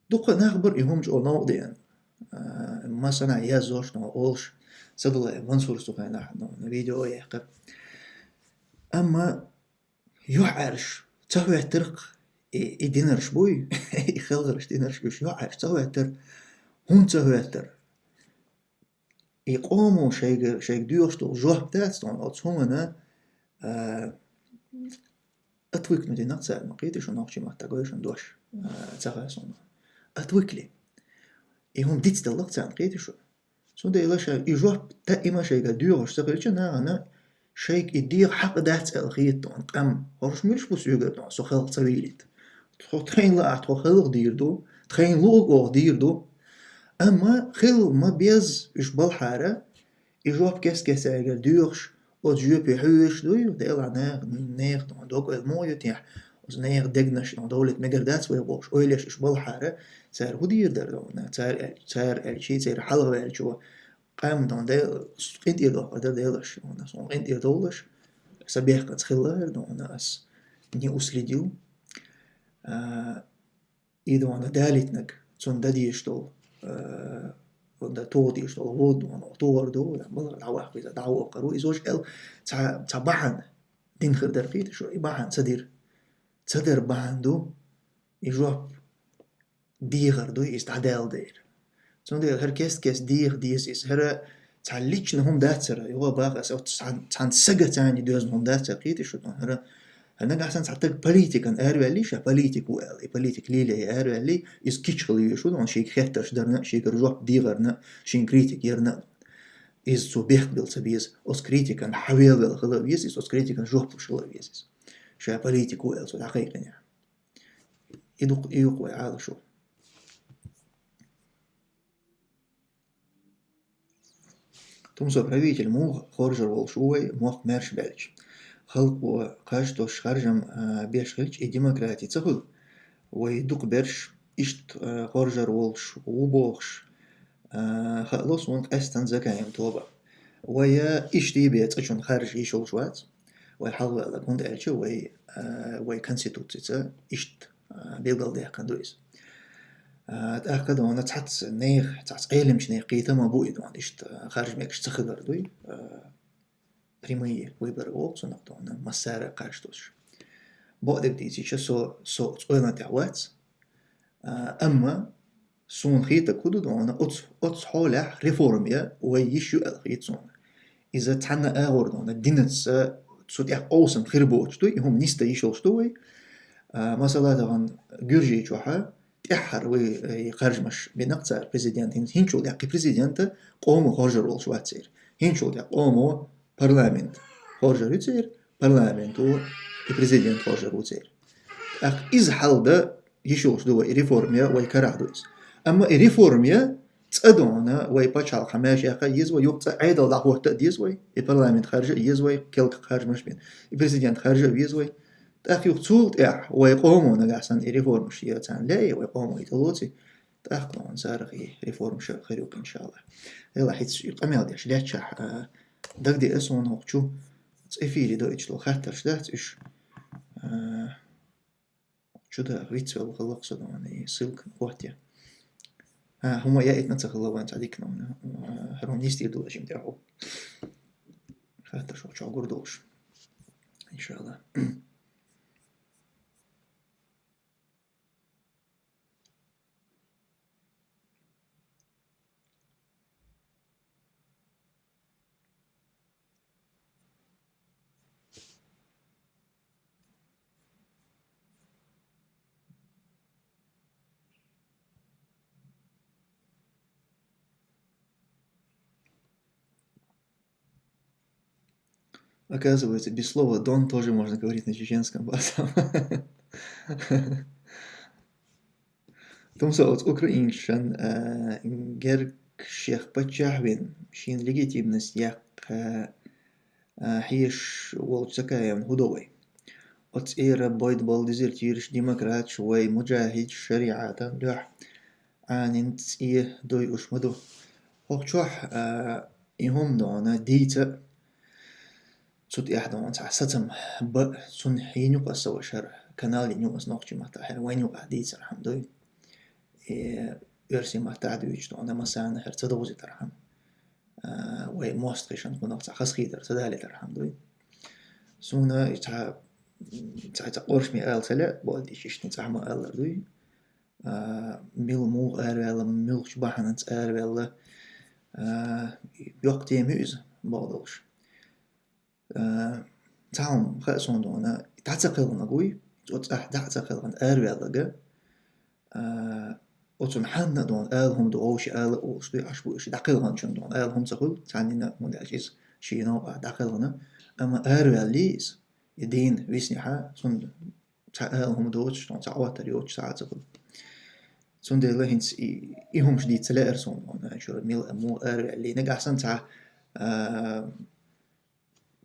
дукха нах бара и хӀума чӀогӀа новкъа деана. А, массанхьа язъеш, нуха олуш, Садулаев Мансура цу хенахь, ну, видео яьккхира. Амма юьхьӀаьржа ца хӀоьттира-кх и, и динарш буй, и хелхарш динарш уьш юьхьӀаьржа ца хӀоьттира. ХӀунда ца хӀоьттира? И къомо шайга, шайга доьхуш долу жоп дац тхуна оцу хӀуманна, а, отвыкнуть дина-кх цара, ма кхетий шу, нохчийн маттахь гой шуна дош, а, ца хаьа суна. Отвыкли. И хӀума дицдалла-кх царна, кхетий шу. Цундела ша и жоп даима шайга доьхуш ца хилча, нахана шайга и деха хьакъ дац аьлла хета тхуна къам. ХӀорш муьлш бу соьгара тхуна, со халкъ ца вийлийта. Тхо тхайна лаахь, тхо халкъ дийр ду, тхайна луъург оха дийр ду. Амма хила ма беза уьш балхьара, и жоп кест-кеста цаьргара доьхуш, оцу жоьпе хьоьжуш дуй, Делахь нехан, нехан тхуна дог-ойла муха ю техьа, оцу нехан дегнаш тхуна довлийта мегар дац вай бохуш, ойла еш уьш балхьара, цара хӀун дийр дара тхуна, цара аьл-, цара аьлчий, церан хьалхаваьллачо, къам тхуна де-, къинтӀера доккхур дара Делаша, тхуна, суна къинтӀера довлаш, сан бехканца хилла хӀара тхуна, ас не уследил. А, И дона далийтинарг, цунна дан дезаш долу, э, цунна дан тоха дезаш долу гӀуда дона, тохар ду, балхара дӀаваккха иза, дӀаваккхар ву. Иза ваш аьлла, цхьа, цхьа бахьана дина хир дара кхетий шу, и бахьана ца дира. Ца дара бахьана ду, и жоп дехар ду, иза дӀадаьлла дайра. Цундела хӀара кест-кест деха деза иза. ХӀара цхьа личный хӀума дац хӀара, юха баха аса, оцу цхьан, цхьан сага царна доьзна хӀума дац хӀара, кхетий шу тхуна? ХӀара, хӀара нагахь санна цхьа таг политикан араваьллий, ша политик ву аьлла, и политик лелае араваьллий, иза кийча хила везаш ву, шийга хеттарш дарна, шийгара жоп дехарна, шийна критика ярна. Иза цо бехк билла ца беза, оцу критикан хьавелавелла хила веза иза, оцу критикан жоп луш хила веза иза. Ша политик ву аьлла цо дӀакхайкхинехь. И дукха, и юкъа вай Ӏалашо. Тумсо, правитель муха хоржар волуш ву вай, мохк маьрша баьлча? Халкъо кхаж тосуш харжам, а, беш хилча, и демократи ца хуьлу? Вай дукха берш иштта, а, хоржар волуш ву бохуш, а, хаало суна къаьстина Закаев Тоба. Вай, а, иштта бен цкъачунна харжа йиш йолуш вац. Вай хьалхаваьлларг, хӀунда аьлча вай, а, вай Конституцица иштта, а, билгалдаьккхина ду иза. А, тӀаккха дона цхьацца нехан, цхьацца Ӏеламчу нехан кхетам а бу и дона, иштта, а, харжа мегаш ца хилар дуй, а, прямые выборы олу цунах дона, массара а кхаж тосуш. Бакъдерг дийцича, со, со оцу ойланна тӀехь вац, а, амма суна хетарг хӀун ду дона, оцу, оцу хьолехь реформа ян вай йиш ю аьлла хета суна. Иза цхьанна агӀор дона, динаца цу тӀехь къовсам хир боцуш ду, и хӀума нисдан йиш йолуш ду вай. А, масала, тахана Гуьржийчохь а тӀаьххьара вай, э, харжамаш бина-кх цара президент, хӀин-, хӀинцачул тӀаьхьа кхин президента къомо хоржар волуш вац церан. ХӀинцачул тӀаьхьа къомо парламент хоржар ю церан, парламенто и президент хоржар ву церан. ТӀаккха иза хьал дан йиш йолуш ду вай, и реформа ян вай карахь ду иза. Амма и реформа ян цкъа дона вай пачхьалкх хьан маьрша яккха а еза вай, юха цкъа Ӏедал дӀахӀотта а деза вай, и парламент харжа а еза вай, кхелкха харжамаш бина, и президент харжа а веза вай. ТӀаккха юха цул тӀаьхьа вай къомо нагахь санна и реформаш ян царна лаьий, вай къомо и тӀелоций, тӀаккха дона царах и реформаш а хир ю-кх, иншаллахӀ. Делахь, хӀинца и къамел деш лаьттачохь, а, дагадеа суна хӀокху чу, цкъа эфире доуьйтуш долу хаттарш дац уьш. А, чу даха вицвелла хилла-кх со дона, и ссылка хӀоттае. А, хӀума яийтина ца хилла вайн цхьа дика нуна. А, хӀара хӀума нисдийр ду жимма тӀехь. Хаттарш хӀокху чохь гур долуш. ИншаллахӀ. Оказывается, без слова «дон» тоже можно говорить на чеченском басом. Тумсо, оцу украинцашна, а, герга шех паччахь вина, шена легитимность яккха, а, хьоьжуш волчу Закаевна хӀун до вай? Оцу цӀера бойда болу дезертираш, демократаш, вай муджахӀидаш шариӀатан дуьхьа Ӏанин цӀе дойуш ма ду. ХӀокху чохь, а, и хӀума дона дийца а, цу тӀехь дона цхьа сацам бан а, цунна хьийна ю-кх аса вашар, канал йина ю аса нохчийн маттахь, хӀара вайн юкъахь дийцархьама дуй. И оьрсийн маттахь дуьйцуш дона массарна хӀара ца довзийтархьама. А, вай мостагӀашна кхунах цхьа хазахетар ца далийтархьама дуй. Суна и цхьа, цхьа, цхьа къоршаме ала ца лаьа, боху дийцича, иштта цхьа хӀума алар дуй. А, мила муха араваьлла, муьлхачу бахьананца араваьлла, а, йоккха тема ю иза, бакъдолуш. А, цхьа хӀума хаьа суна дона, дӀа ца кхелхинарг вуй, оцу цӀахь дӀа ца кхелхина араваьлларг, а, оцунна хьанна а дона ала хӀума ду, вовши ала а олуш дуй, Ӏаш бу уьш, дӀакхелхинчунна дона ала хӀума ца хуьлу, цхьаннина, хӀунда аьлча иза шен новкъахь дӀакхелхина, амма араваьллий иза, и дийна виснехьа, цунна цхьа ала хӀума доцуш, цхьа Ӏоттар йоцуш схьа а ца хуьлу. Цундела хӀинца и, и хӀумаш дийца ца лаьара суна, вон, а, чуьра мила а, муха араваьллий. Нагахь санна цхьа, а,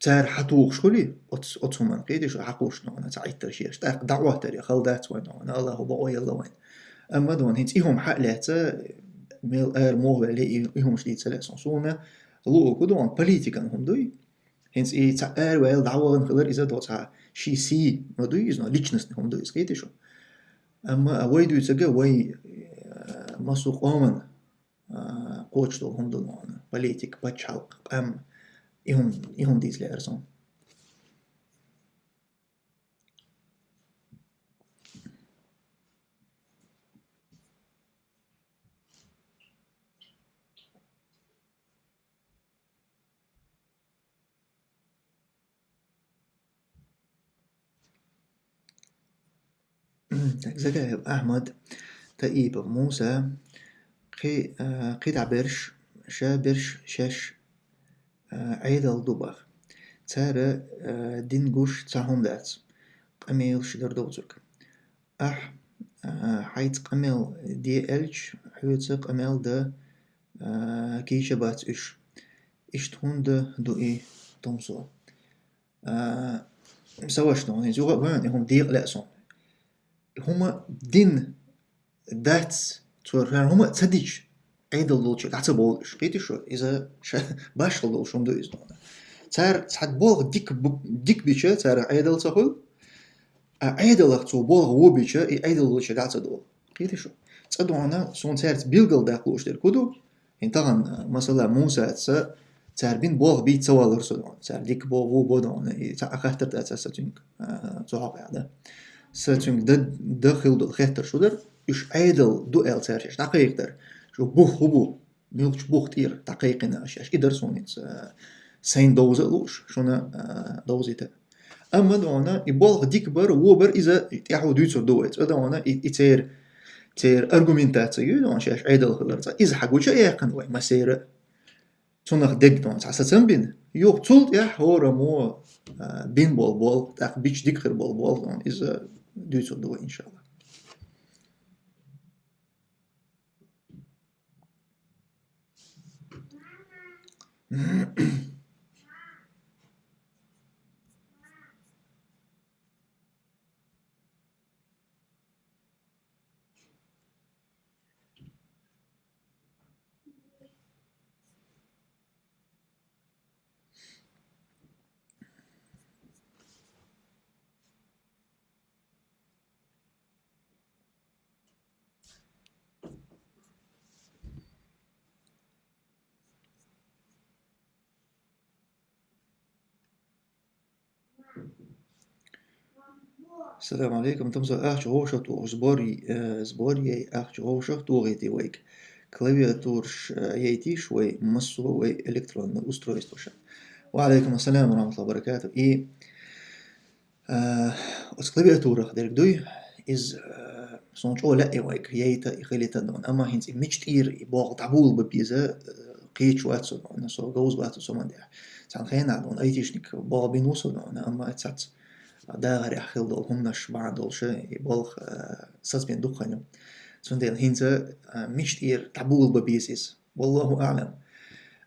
цара хьатухуш хуьлий, оц-, оцу хӀуманна кхетий шу, хьакхуьуш вон, цхьа Ӏиттар шеш. ТӀаккха дӀаӀоттар я хала дац вайн, вон, Аллахо бакъо елла вайн. Амма вон, хӀинца и хӀума хьа а лаьцна, мила ара муха ваьллий, и, и хӀумаш дийца ца лаьа суна. Суна луъург вон, политикан хӀума дуй. ХӀинца и цхьа араваьлла дӀавахана хилар иза до цхьа ши сий ма дуй иза, но личностный хӀума ду иза, кхетий шу. Амма а вай дуьйцург вай, э, массо а къоман, а, кхочуш долу хӀума ду, политика, пачхьалкх, къам, и хӀума, и хӀума дийца лаьара суна. Так, Закаев Ахьмад, Таипов Муса, кхи-, а, кхидӀа берш, ша берш, шаьш, а, Ӏедал ду бах. Цара, а, дин гуш цхьа хӀума дац. Къамелаш дар довзург. Ахь, а, хьайца къамел де аьлча, хьоьца къамел да, а, кийча бац уьш. Иштта хӀунда ду и тумсо? А, са ваша, ну, хӀинца юха а ван, и хӀума декъа лаьа суна. ХӀума дин дац, цо хӀара хӀума а ца дича, Ӏедал долчу дӀа ца бовлу уьш. Кхетий шу? Иза ша-, башхал долуш хӀума ду иза дуьйна. Цара цхьа болх дика бу-, дика бича, цара Ӏедал ца хуьлу, а Ӏедалах цо болх вон бича, и Ӏедал долчу дӀа ца довлу. Кхетий шу? Цкъа дуьйна, суна цаьрца билггал даккха лууш дерг хӀун ду? ХӀинца тахана, масала, Мусаца цара бина болх бийца ца валара со дуьйна. Цара дика бо, вон бо дуьйна. И цхьа а хаттар дац аса цуьнга, а, цу хьокъехь, да. Сан цуьнга дан, дан хилла долу хеттарш хӀун дара? Уьш Ӏедал ду аьлла цара шаьш дӀакхайкхадара. Шу бух хӀун бу? Муьлхачу бух тӀера дӀакхайкхина аша шаьш? И дара суна хӀинца, а, сайна довза а лууш, шуна, а, довзийта. Амма дуьйна, и болх дика бар, вон бар, иза тӀаьхьо дуьйцур ду вай. Цкъа дуьйна, и, и церан, церан аргументаци ю дуьйна, шаьш Ӏедал хилар цкъа. Иза хьагуча а яьккхина вай, массеран а. Цунах дерг дуьйна, цхьа сацам бина. Юха цул тӀаьхьа хӀораммо, а, бина болу болх, тӀаккха бича дика хир болу болх дуьйна, иза дуьйцур ду вай, иншалла. Салам алейкум. Тумсо, ахча вовшах тухуш сбор, э, сбор яй, ахча вовшах тухийти вайга. Клавиатураш, э, яйтиш вай, массо вай электронный устройстваша. Ва алейкум ассалам ва рахматуллахи ва баракатух. И, э, оцу клавиатурах дерг дуй, из, э, суна чӀогӀа лаьа вайга, яйта и хилита дуьйна. Амма хӀинца и мича тӀера и болх дӀабула бан беза, э, кхеташ вац со дуьйна, со говза вац со ман дехьа. Цхьана хенахь дуьйна айтишник болх бина ву со дуьйна, амма цац дагӀарехь хилла долу хӀуманаш бахьана долуш и болх, а, сацбина дукха хан ю. Цундела хӀинца, а, мича тӀера дӀабула бан беза иза. Валлаху аълам.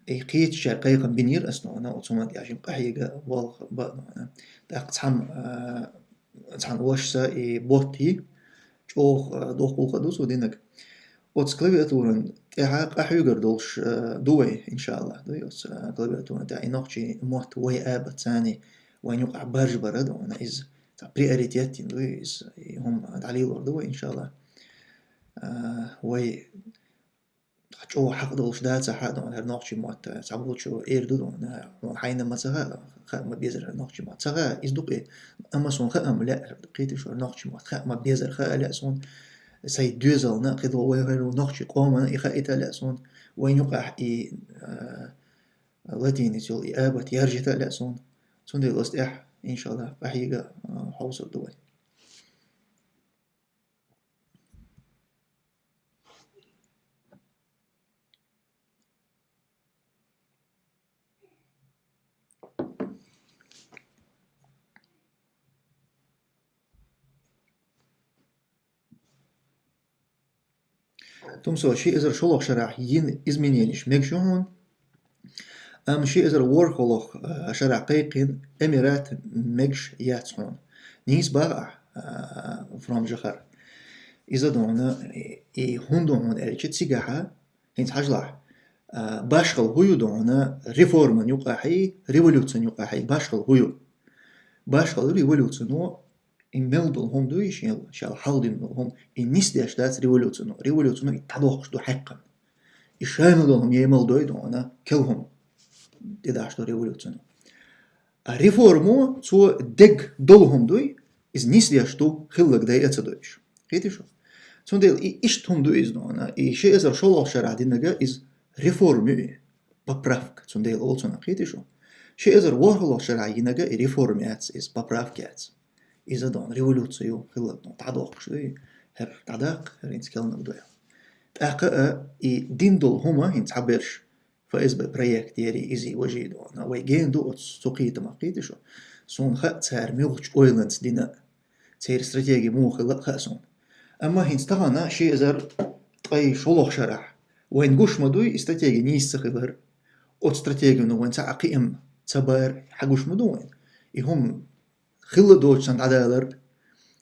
И кхетачара кхайкхам бинера ас дуьйна, оцу хӀуманна тӀехь жимма къахьега болх бан дуьйна. ТӀаккха цхьамма, а, цхьана вашас и ботти, чӀогӀа, а, доккхул ха ду цо динарг. Оцу клавиатуран тӀехь къахьоьгур долуш, а, ду вай, иншаллах, ду оцу, а, клавиатуран тӀехь. И нохчийн мотт вай абацани, вайн юкъахь баржабар а дуьйна иза. Цхьа приоритет йина ду иза, и хӀума дӀалелор ду вай, иншаллах. А, вай чӀогӀа хьакъ долуш дацахь а дуьйна, хӀара нохчийн мотт, цхьаболчо эр ду дуьйна, хьайна ма ца хаьа, хаа ма безара хӀара нохчийн мотт. Ца хаьа, иза ду-кх и. Амма суна хаа ма лаьа, кхетий шу, хӀара нохчийн мотт хаа ма безара хаа лаьа суна. Сайн доьзална, кхидолу вай хӀара нохчийн къомана и хаийта лаьа суна. Вайн юкъахь и, а, латиница йолу и абат яржийта лаьа суна. Цундела оцу тӀехь, иншаллах, къахьега, а, хьовсур ду вай. Тумсо, ши эзар шолгӀа шарахь йина изменениш мегаш ю хьуна, амма ши эзар ворхӀалгӀа, а, шарахь кхайкхина Эмират мегаш яц хьуна. Нийса боху ахь, а, from Жохар. Иза дуьйна, и хӀунда хьуна аьлча, цигахьа, хӀинца хьажалахь, а, башхалла хӀун ю дуьйна, реформан юкъахьий, революцин юкъахьий башхалла хӀун ю? Башхалла революцино и мел долу хӀума дуй шел, шел хьалдина долу хӀума, и нисдеш дац революцино. Революцино и дӀадоккхуш ду хьаькхна. И ша мел долу хӀума емал дой дуьйна, кел хӀума тӀедахьаш ду революцино. А реформо цо дерг долу хӀума дуй, иза нисдеш ду, хилларг дайа а ца дойуш. Кхетий шу? Цундела и иштта хӀума ду иза дуьйна, и ши эзар шолгӀа шарахь динарг иза реформа ю и, поправка, цундела олу цунах, кхетий шу? Ши эзар ворхӀалгӀа шарахь йинарг и реформа яц иза, поправка яц. иза дон революцию хилла дон дӀадохкуш дуй, хӀара дӀадаккха, хӀара хӀинца келнаг дуй. ТӀаккха а и дин долу хӀума хӀинца хьаберш ФСБ проект яри иза важий дон, вай гена ду оцу цу кхетамах кхетий шу. Суна хаьа цара муьлхачу ойланца дина, церан стратеги муха хилла а хаьа суна. Амма хӀинца тахана ши эзар ткъе шолгӀа шарахь вайн гуш ма дуй и стратеги нийса ца хилар. Оцу стратегино вайн цхьа а кхиам ца бар хьан гуш ма ду вайн. И хӀума хилла доцуш санна дӀадалар.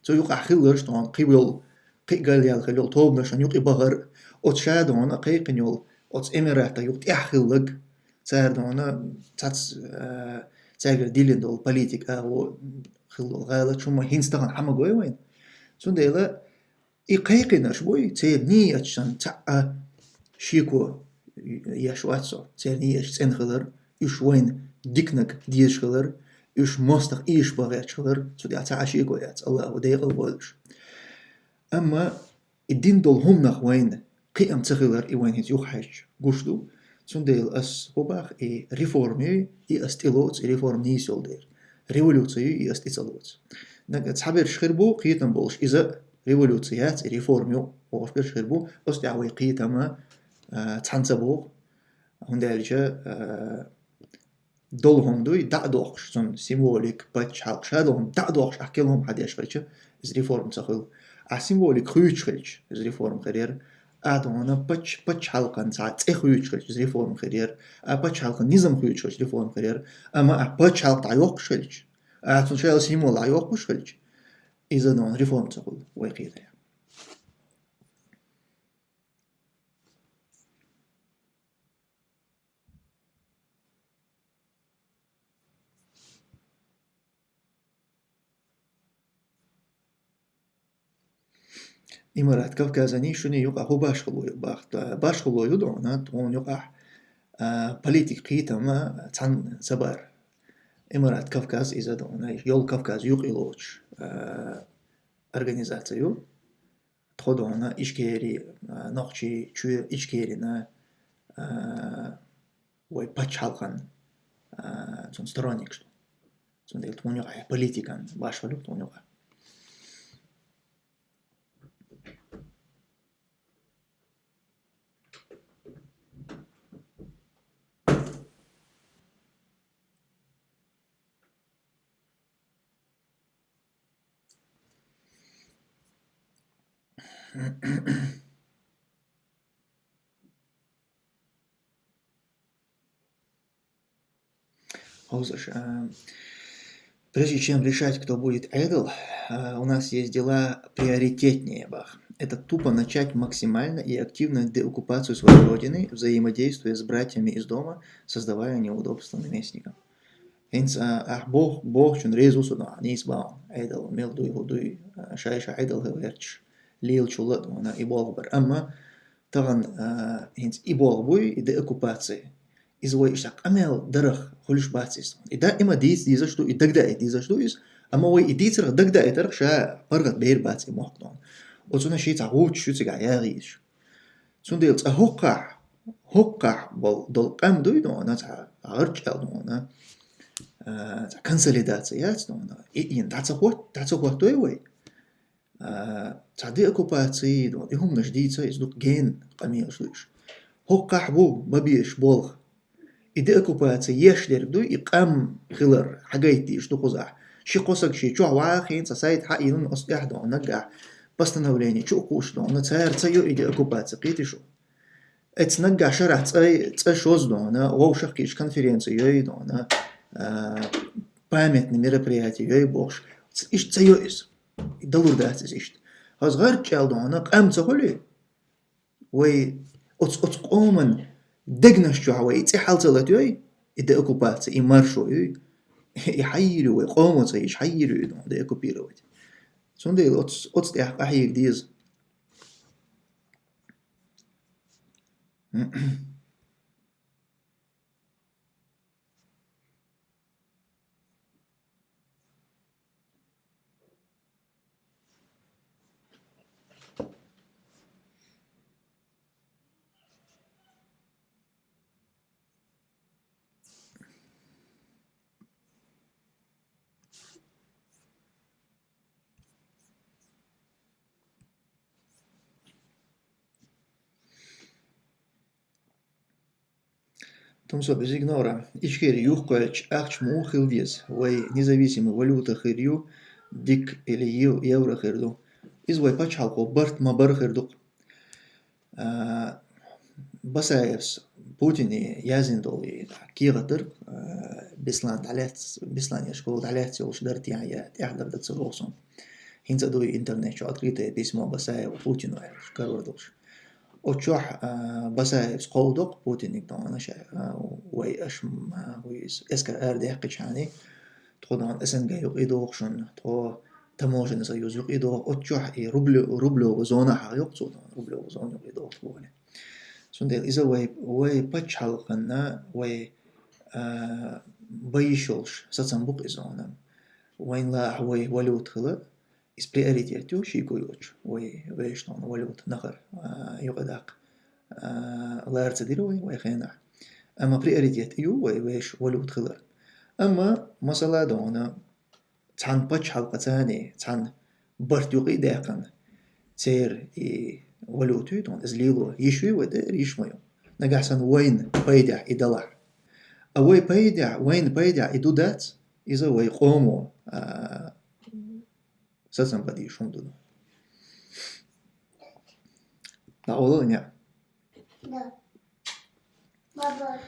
Цу юкъахь хилларш дон кхин йолу, кхин гал ял хилла йолу тобанашна юкъа бахар, оцу ша дон кхайкхина йолу, оцу Эмиратах юкъа тӀехь хилларг, цара дон цац, а, цаьргара диллина долу политика агӀо хилла долу гӀалат хӀума хӀинца тахана хьан ма гой вайн. Цундела и кхайкхинарш буй, церан нийяташна цхьа а шеко еш вац со, церан нийяташ цӀена хилар, уьш вайна диканиг дезаш хилар, уьш мостагӀа ийша бан гӀерташ хилар, цу тӀехь цхьа а шеко яц, Аллахо декъал бойла уьш. Амма и дин долу хӀуманах вайна кхиам ца хилар, и вайна хӀинца юхахьаьжча гуш ду. Цундела ас хӀун боху, и реформа ю, и ас тӀелоцу, и реформа нийса йолу дела. Революция ю, и ас тӀе ца лоцу. Нагахь цхьаберш хир бу, кхетам болуш, иза революция яц, и реформа ю, бохуш берш хир бу, оцу тӀехь вай кхетам а, а, цхьаьна ца боху. ХӀунда аьлча, а, долу хӀума дуй, дӀа а дохкуш, цунна символика, пачхьалкх, ша долу хӀума дӀа а дохкуш, ахь кхин хӀума хьан деш хилча, иза реформа ца хуьлу. Ахь символика хуьйцуш хилча, иза реформа хир яра. Ахь дона пач-, пачхьалкхан цхьа цӀе хуьйцуш хилча, иза реформа хир яра. Ахь пачхьалкхан низам хуьйцуш хилча, реформа хир яра. Амма ахь пачхьалкх дӀайохкуш хилча, ахь цунна шайла символ дӀайохкуш хилча, иза дона реформа ца хуьлу, вай кхетарехь. Имарат Кавказани шуни юкъа хӀу башхало ю бахта? Башхало ю дона, тхуна юкъахь, а, политик кхетам а цхьаьна ца бар. Имарат Кавказ иза дона, йолу Кавказ юкъа лоцуш, а, организация ю. Тхо дона Ичкери, а, нохчий, чу Ичкерина, а, вай пачхьалкхан, а, цунна сторонникаш ду. Цундела тхуна юкъахь политикан башхало ю тхуна юкъахь. Хозаш, а, прежде чем решать, кто будет айдол, а, у нас есть дела приоритетнее, бах. Это тупо начать максимально и активно деоккупацию своей родины, взаимодействуя с братьями из дома, создавая неудобства наместникам. ХӀинца, а, ахь бох-, бохучун реза ву со, но нийса бахьана, айдал мел дуй, хӀу дуй, а, шай-шай айдал хила гӀерташ, лелачул а, вана и болх бар. Амма тахана, а, хӀинца и болх буй, и деоккупация. Иза вай иштта къамел дарах хуьлуш бац иза. И даима дийца дезаш ду, и дагдаийта дезаш ду иза. Амма вай и дийцарах, дагдаийтарах ша паргӀат бер бац и мохк дона. Оцуна ши цхьа гӀуччу ю цигахь ягӀийзаш. Цундела цкъа хӀокхахь, хӀокхахь бол-, долу къам дуй дона, цхьа гӀарчӀ аьлла дона, а, цхьа консолидация яц дона. И, и дӀа ца хӀот-, дӀа ца хӀоттуй вай. А, цхьа деоккупация дона, и хӀуманаш дийца, иза дукха гена къамелаш ду уьш. ХӀокхахь бу ма безаш болх. И деоккупация еш дерг дуй, и къам хилар хьагайта дезаш ду кхузахь. Ши-кхо саг шен чохь вахийна, цхьа сайт хьаийна, оцу тӀехь дона наггахь постановление чу а кхуьуш дона, цара ца йо и деоккупация, кхетий шу. Эцу наггахь шарахь цӀа, цӀа шоза дона, вовшах кхийчу конференция йой дона, а, памятный мероприятие йой бохуш. Ц-, иштта ца йо иза. И далур дац иза иштта. Хаза гӀарчӀ аьлла дона, къам ца хуьлий? Вай оц-, оцу къоман дегнаш чохь вай и цӀе хьал ца латайой, и деоккупация, и маршо юй, и хьайийр ю вай, къомо ца йиш хьайийр ю и дон деоккупировать. Цундела оц-, оцу тӀехь къахьийга деза. Тумсо безиг нора, Ичкери юхкъоьлча ахча муха хила деза, вай независимый валюта хир ю, дик или ев-, евро хир ду. Иза вай пачхьалкхо барт ма бара хир ду-кх. А, Басаевс Путине яздина долу и кехат дара, а, Беслан дӀалаьц-, Беслан я школа дӀалаьцна йолуш дара тӀехь я, тӀехь дара дан ца боху суна. ХӀинца а ду и интернет чу открытое письмо Басаева Путину аьлла, карор долуш. Оцу чохь, а, Басаевс кховдо-кх Путиниг тхуна ша, а, вай аша, м, а, вуй иза, эскар арадаьккхичхьана, тхо тхуна СНГ юкъа доху шуна, тхо таможенный союз юкъа доху, оцу чохь и рублё-, рублёвый зона хьахайо-кх цо тхуна, рублёвый зона юкъа доху тхо. Цундела иза вай, вай пачхьалкхана, вай, а, бан йиш йолуш сацам бу-кх иза тхуна. Вайна лаахь вай валюта хила, иза приоритет ю шеко йоцуш, вай вешан тхуна валюта нахара, а, юкъадаккха, а, лара ца дира вай, вай хенахь. Амма приоритет ю вай вешан валюта хилар. Амма масала тхуна цхьана пачхьалкхаца, цхьана барт юкъа даьккхина, церан и валюта ю тхуна, иза лело йиш ю вай, тӀера йиш ма ю. Нагахь санна вайна пайдехь и далахь. А вай пайдехь, вайна пайдехь и ду дац, иза вай къомо, а, сацам бан дезаш хӀума ду. ДӀакъовлал, Иня? Да. Баба.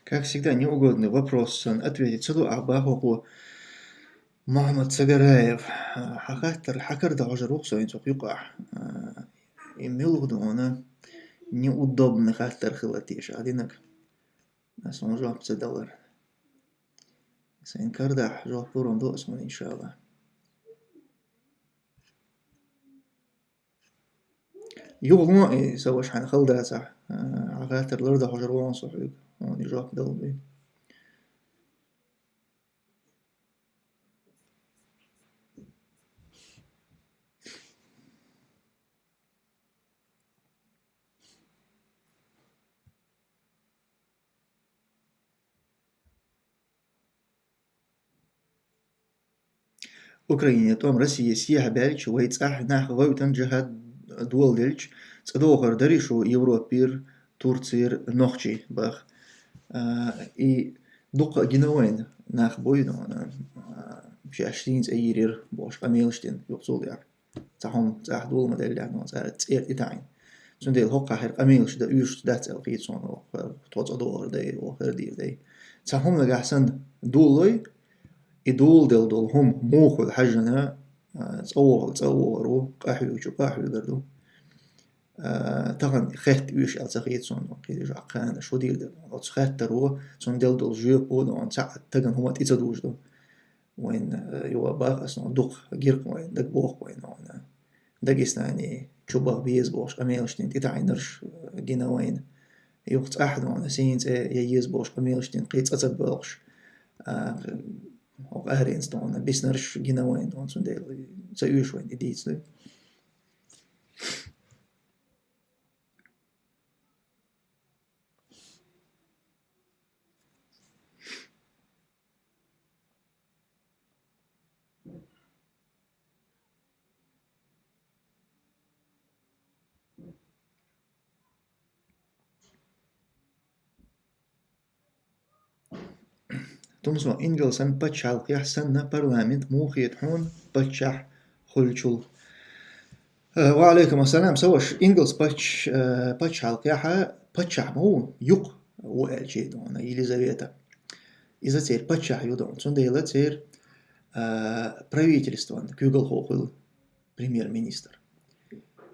Как всегда, неудобный вопрос, сан ответить ца до, а бахо-кх Мухаммад Сагараев. А, хьан хаттар, хьан кара дӀахьожур ву-кх со хӀинца хӀокху юкъахь. А, и муьлха ду хьуна неудобный хаттар хила теша, а динарг. Ас хьуна жоп ца далар. Сайн кара дахь жоп лур ду ас хьуна, иншалла. Юха ло и, са ваша, хьайна хала дацахь, а, хьан хаттар лар дӀахьожур ву со хьоьга, хьуна жоп дала дуй. Украине тӀом Россия сехьа баьлча, вай цӀахь нах гӀевттан, джихад доладелча, цӀа дохур дарий шу Европера, Турцера нохчий баха. А, и дукха гина вайна нах буй, а, шаьш дийна цӀе йийрира бохуш къамелаш дина, юха цул тӀаьхьа. Цхьа хӀума цӀахь дола ма деллехь, но цара цӀера тӀетаьӀна. Цундела хӀокхахь хӀара къамелаш дан уьйраш дац аьлла хета суна, хӀокху тхо цӀа дохур дай, хӀокху хӀара дийр дай. Цхьа хӀума нагахь санна долалой, и доладелла долу хӀума муха хуьлу хьаьжжина, а, цӀа вогӀу, цӀа вогӀур ву, къахьуьгучу къахьуьгур ду. А, тахана хетта уьш аьлла ца хета суна, кхидӀа жа кхана шу дийр дара. Оцу хаттаро, цунна делла долу жоьпо, но цхьаъ тагана хӀума тӀе ца дужу ду. Вайн, э, юха баха ас, но дукха гиркъ вайн, дагабоху вайн, но, э, Дагестане чубаха беза бохуш къамелаш дина тӀетаьӀнарш, э, гина вайна. Юха цӀахь, но, э, сийна цӀе я еза бохуш къамелаш дина, кхин цӀа ца боьлхуш, а, хӀокху аренца, но, э, биснарш гина вайна, но, цундела ца оьшу вайн и дийца дуй. Тумсо, Ингалсан пачхьалкхехь санна парламент муха хета хьуна паччахь хуьлучул? Э, ва алейкум ассалам, са ваша, Ингалс пач-, э, пачхьалкхехь паччахь ма ву, юкъ ву аьлча, дона, Елизавета. Иза церан паччахь ю, дона. Цундела церан, э, правительстван куьйгалхо хуьлу, премьер-министр.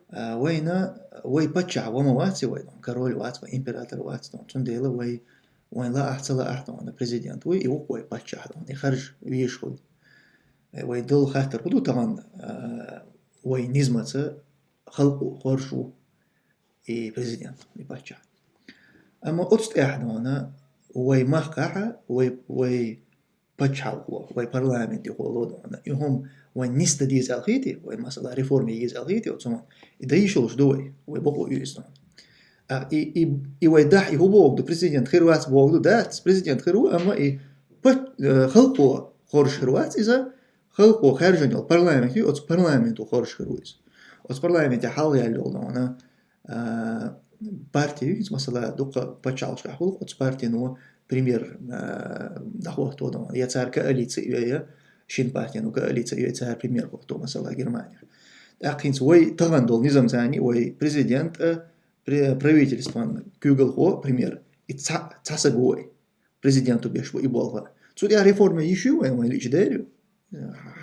А, вайна, вай паччахь ва ма вац и вай, дона, король вац вай, император вац, дона. Цундела вай, Вайн лаахь, ца лаахь, дона, президент вуй, и ву-кх вай паччахь, дона, и харжа везаш хул. Э, вай долу хаттар хӀун ду тахана, а, вай низамца халкъо хоржуш ву и президент, и паччахь. Амма оцу тӀехь, дона, вай махкахь, вай, вай пачхьалкхо, вай парламент юкъо ло, дона, и хӀума вайн нисдан деза аьлла хетий, вай, масала, реформа е еза аьлла хетий оцу хӀуманна, и дан йиш йолуш ду вай, вай бакъо ю иза, дона. А, и, и, и вай дахь, и хӀун боху ду, президент хир вац боху ду, дац, президент хир ву, амма и пат-, э, халкъо хоржуш хир вац иза, халкъо хаьржина йолу парламент ю, оцу парламенто хоржуш хир ву иза. Оцу парламенте хьалхаяьлла йолу, дона, а, парти ю, хӀинца, масала, дуккха пачхьалкхашкахь хуьлу, оцу партино премьер, а, дӀахӀотто, дона, я цара коалици а йой, я шина партино коалици а йой, цара премьер хӀотто, масала, Германехь. ТӀаккха хӀинца вай тахана долу низамца, вай президент а, пре-, правительствон куьйгалхо, премьер, и цхьа, цхьа саг ву вай. Президенто беш бу и болх. Цу тӀехь реформа е йиш ю вайн, вайн лиъча дер ю.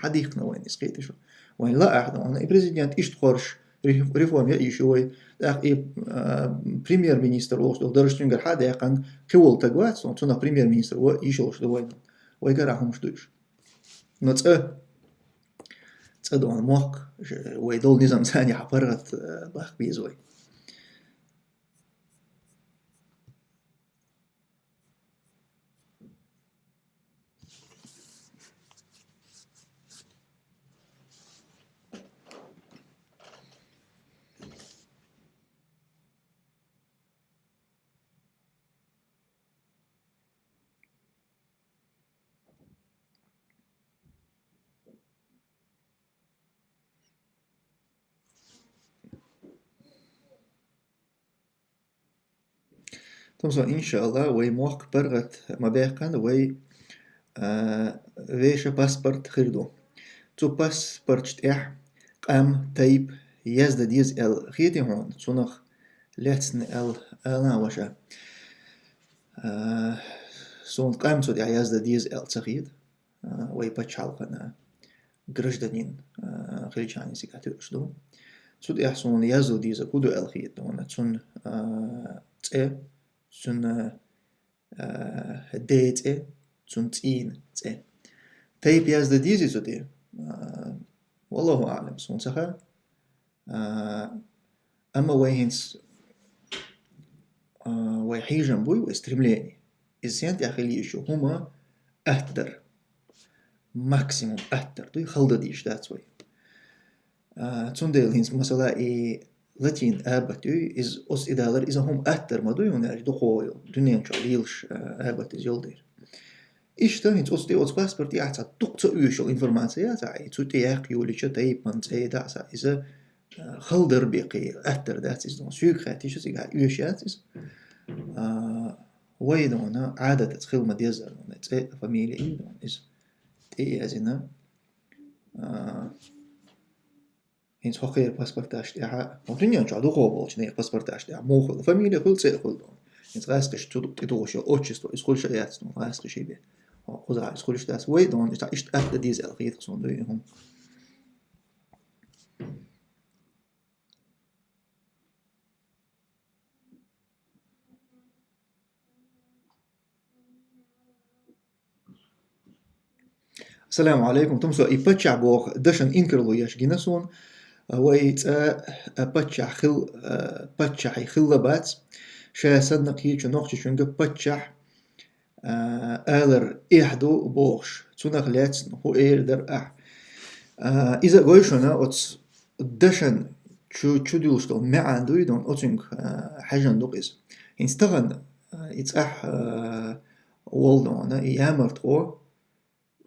Хьадийхкина вайн иза, кхетий шу. Вайн лаахь, дона, и президент иштта хоржуш, ре-, реформа е йиш ю вай. ТӀаккха и, а, премьер-министр волуш долу дарж цуьнгара хьа а даьккхина, кхин волу таг вац, цунах премьер-министр ван йиш йолуш ду вайн. Вайгара хӀумаш ду уьш. Но цкъа, цкъа, дона, мохк, ж-, вай долу низамца хьан паргӀат, а, баккха беза вай. Тумсо, иншалла, вай мохк паргӀат ма баьккхина, вай, а, вешан паспорт хир ду. Цу паспорташ тӀехь къам, тайпа яздан деза аьлла хетий хьуна, цунах лаьцна аьлла, ала, ваша. А, суна къам цу тӀехь яздан деза аьлла ца хета. А, вай пачхьалкхана гражданин, а, хилча цигахь тоьуш ду. Цу тӀехь суна яздан деза хӀун ду аьлла хета хьуна, цуьнан, а, цӀе, цуьнан, а, ден цӀе, цуьнан цӀийнан цӀе. Тайпа яздан дезий цу тӀе? А, валлаху аълам, суна ца хаьа. А, амма вай хӀинца, а, вай хьежам буй, вай стремление. Иза сен тӀехь хила йиш ю, хӀума атта дар. Максимум атта дар дуй, хала дан дезаш дац вай. А, цундела хӀинца, масала, и латин абат юй, иза оцу и далар, иза хӀума атта дар ма дуй, хӀунда аьлча дукхо йолу дуьнен чохь лелаш, а, абат иза йолу дела. Иштта хӀинца оцу тӀе, оцу паспорт тӀехь цхьа дукха ца оьшуш йолу информация яц, и цу тӀе яккха йолча тайпан цӀе дац, иза, а, хала дар бекхи, атта дар дац иза, дона, соьга хаьттича цигахь оьшуш яц иза. А, вай, дона, Ӏадатаца хила ма дезара, дона, цӀе, фамилия, дона, иза тӀе язйина. А, ХӀинца хӀокхеран паспорташ тӀехь, хӀокху дуьнен чохь дукхо болчу нехан паспорташ тӀехь муха хуьлу? Фамилия хуьлу, цӀе а хуьлу, дона. ХӀинца гӀаскхаша цу тӀе тухуш йолу отчество, иза хуьлуш а яц, дона, гӀаскхаша бен. Хьо кхузахь иза хуьлуш дац. Вай, дона, иштта атта дан деза аьлла хета суна дуй и хӀума. Ассаламу алейкум. Тумсо, и паччахь боху дашан инкарло еш гина суна. Вай цӀа, а, паччахь хил-, а, паччахье хилла бац. Ша санна кхечу нохчичуьнга паччахь, а, алар эхь ду бохуш. Цунах лаьцна хӀун эр дара ахь? А, иза гой шуна оцу дашан чу-, чудуьлуш долу маьӀна дуй, дона, оцуьнга, а, хьаьжна ду-кх иза. ХӀинца тахана, а, и цӀахь, а, волу, дона, и ямартхо,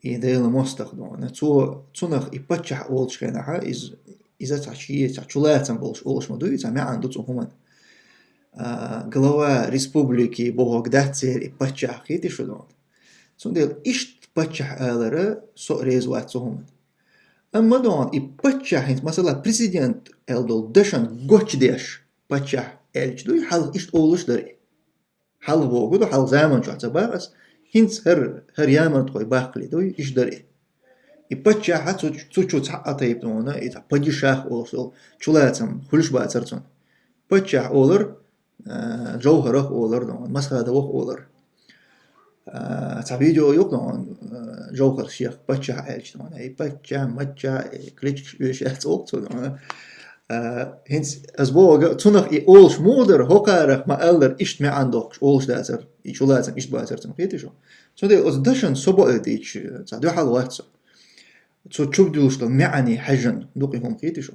и Делан мостагӀа, дона. Цо, цунах и паччахь олучу хенахь, иза, иза цхьа шен, цхьа чулацам болуш олуш ма дуй, цхьа маьӀна ду цу хӀуманна. А, глава республики бохург дац церан и паччахь, хетий шу, дона. Цундела иштта паччахь алара со а реза вац цу хӀуманна. Амма, дона, и паччахь хӀинца, масала, президент аьлла долу дашан гочдеш паччахь аьлча дуй, хьалха иштта олуш дара и. Хьалха бохург ду, хьалха заман чохь ца боху ас, хӀинца хӀара, хӀара ямартхой баккхале дуй, иштта дара и. И паччахь цу, цу чу цхьа а тайпа, дона, и цхьа падишах олуш долу чулацам хуьлуш бацара цунна. Паччахь олар, а, Джовхарах олар, дона, Масхадовах олар. А, цхьа видео юкъа, а, Жовхар шех паччахь аьлча, а, и паччахь, маччахь, и кличкаш оьшуш яц оха цо, а. А, хӀинца аз бохург, цунах и олуш муха дара, хӀокхарах ма-аллара, иштта маьӀна дохкуш олуш дацар, и чулацам иштта бацар цунах, кхетий шу? Цундела оцу дашан со бакъдийцича, цхьа дуьхьал вац со. Цо чу дуьллуш долу маьӀне хьаьжжина ду-кх и хӀума, кхетий шу?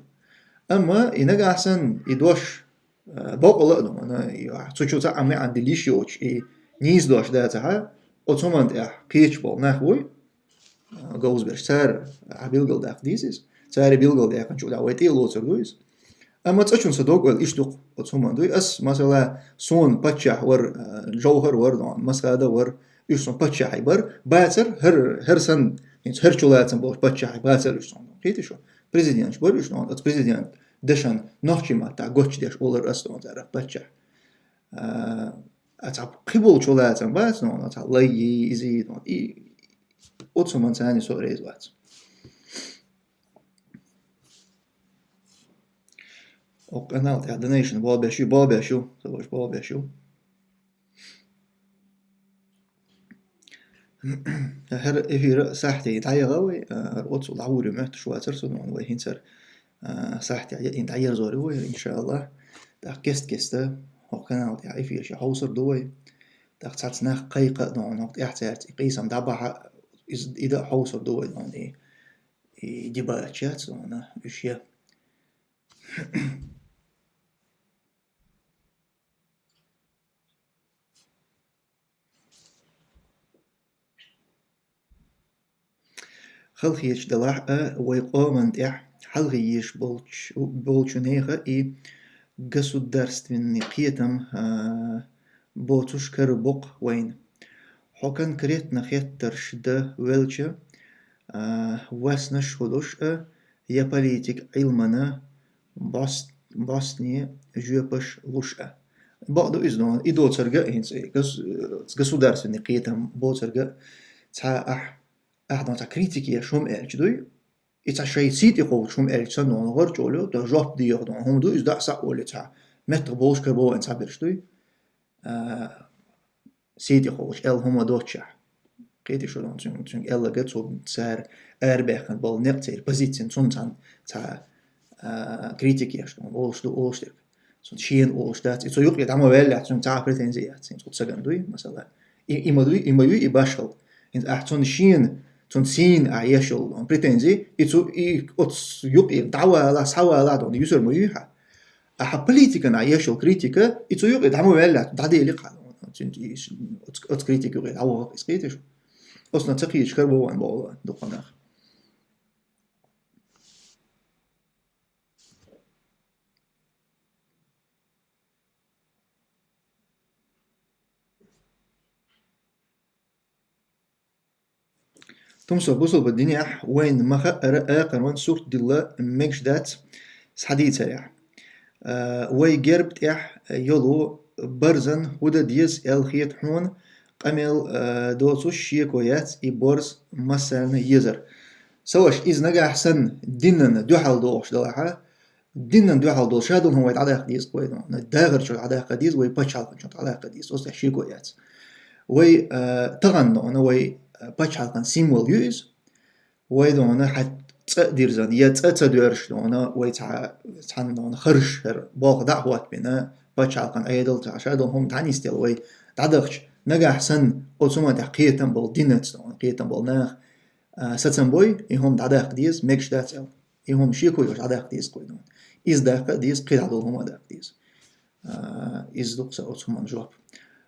Амма и нагахь санна и дош, а, бакъ а ду, и, а, цу чу цхьа а маьӀна дилла йиш йоцуш, и нийса дош дацахь, оцу хӀуманна тӀехь кхеташ болу нах буй, а, говза берш, цара а билгалдаккха деза иза. Цара билгалдаьккхинчул тӀаьхьа вай тӀе а лоцур ду иза. Амма цкъачунна сан дог-ойла иштта ю-кх оцу хӀуманна дуй. Ас, масала, суна паччахь вара, а, Жовхар вара, Масхада вара, уьш суна паччахьий бара, бацара, хӀара, хӀара санна, хӀинца хӀара чулацам болчу паччахьий бацара уьш суна, кхетий шу? Президенташ бара уьш, оцу президент дашан нохчийн маттахь гочдеш олура ас, цара паччахь. А, а цхьа кхиболу чулацам бац, а цхьа лайи, иза, и, оцу хӀуманна царна со а реза вац. Оха канал тӀехь донейшн болх беш ю, болх беш ю, ца баш болх беш ю. ХӀара эфир сахьте дӀаяха вай, а, хӀара оццул дӀагӀур ю моьттуш вацара со, вай хӀинца, а, сахьте дӀаерзор ю вай, иншааллах. ТӀаккха кест-кеста хӀокху канал тӀехь эфираш хьовсур ду вай. ТӀаккха цхьацца нах кхайкха а, хӀокху тӀехь цаьрца и къийсам дӀабахьа, иза, и дан а хьовсур ду вай, и, и дебаташ яц, уьш я. Халахеташ делахь а, вай къоман тӀехь хьалхе езаш болчу, болчу нехан и государственный кхетам, а, боцуш карабо-кх вайна. Хьо конкретно хеттарш дан велча, а, васнаш хӀу луш а, я политик Ӏилмана бос-, босне жоьпаш луш а. Бакъ ду иза, но и доцург а хӀинца, и гос-, государственный кхетам боцург а цхьа ахь, ахь, но цхьа критика еш хӀума аьлча дуй, и цхьа шайн сий тӀе кхочуш хӀума аьлча санна, но гӀорчӀолу, то жоп деха, но хӀума ду иза, дӀа а схьа а олий цхьа, меттах болуш карабо вайн цхьаберш дуй. А, сий тӀе кхочуш аьлла хӀума доццушехь. Кхетий шу, цуьнга, цуьнга аьлларг а, цо цара арабаьхкина болу некъ, церан позицина, цунна цхьаьна цхьа, а, критика еш, олуш ду, олуш дерг. Цунна шена олуш дац, и цу юкъе дӀа ма ваьллехь, цуьнга цхьа а претензи яц, хӀинца оцу сагана дуй, масала. И, и ма дуй, и ма юй, и башхалла. ХӀинца ахь цунна шена, цунна цийна ахь еш йолу претензи, и цу, и оцу юкъе дӀавала, схьавала, дона юсур ма юй хьан. Ахьа политикана еш йолу критика, и цу юкъе дӀа ма ваьлла, дӀадели кхана. Цуьнца и, оцу, оцу критика юкъе дӀавахар иза, кхетий шу? Оцунах ца кхеташ карабо вайн боху дукха нах. Тумсо, бусулба динехь вайна ма-хаъара акхарон сурт дилла мегаш дац схьадийцарехь. А, вай герба тӀехь йолу барзан хӀу дан деза аьлла хета хьуна, къамел, а, доцуш шеко яц и борз массарна езар. Сан ваша, иза нагахь санна динана дуьхьал догӀуш далахьа, динан дуьхьал долу, ша долу хӀума вай дӀадаккха деза-кх вай, дона, дагӀарчу дӀадаккха деза, вай пачхьалкханчу дӀадаккха деза, оцу тӀехь шеко яц. Вай, а, тахана, дона, вай, а, пачхьалкхан символ ю иза. Вай, дона, хьан цӀа а дирзина, я цӀа ца доьрзуш, дона, вай цхьа, цхьана, дона, харш хӀара болх дӀа а хӀоттабина, пачхьалкхан Ӏедал, цхьа ша долу хӀума дӀанисделла вай дӀадахча, нагахь санна оцу хӀуманна тӀехь кхетам болу динаца, дона, кхетам болу нах, а, сацам бой, и хӀума дӀадаккха деза, мегаш дац аьлла. И хӀума шеко йолуш дӀадаккха деза-кх вай, дона. Иза даккха а деза, кхидӀа долу хӀума а даккха деза. А, иза ду-кх сан оцу хӀуманна жоп.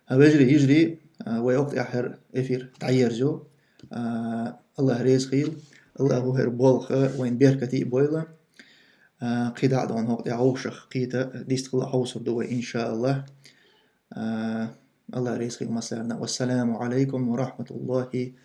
А, вежарий, йижарий, а, вай оха тӀехь хӀара эфир дӀаерзайо. А, АллахӀ реза хуьлда, АллахӀа хӀара болх вайна беркате а бойла. А, кхидӀа а, дона, хӀокху тӀехь вовшах кхета дистхила хьовсур ду вай, иншааллахӀ. А, АллахӀ реза хуьлда массарна. Вассаламу Ӏалайкум ва рахьматуллахӀи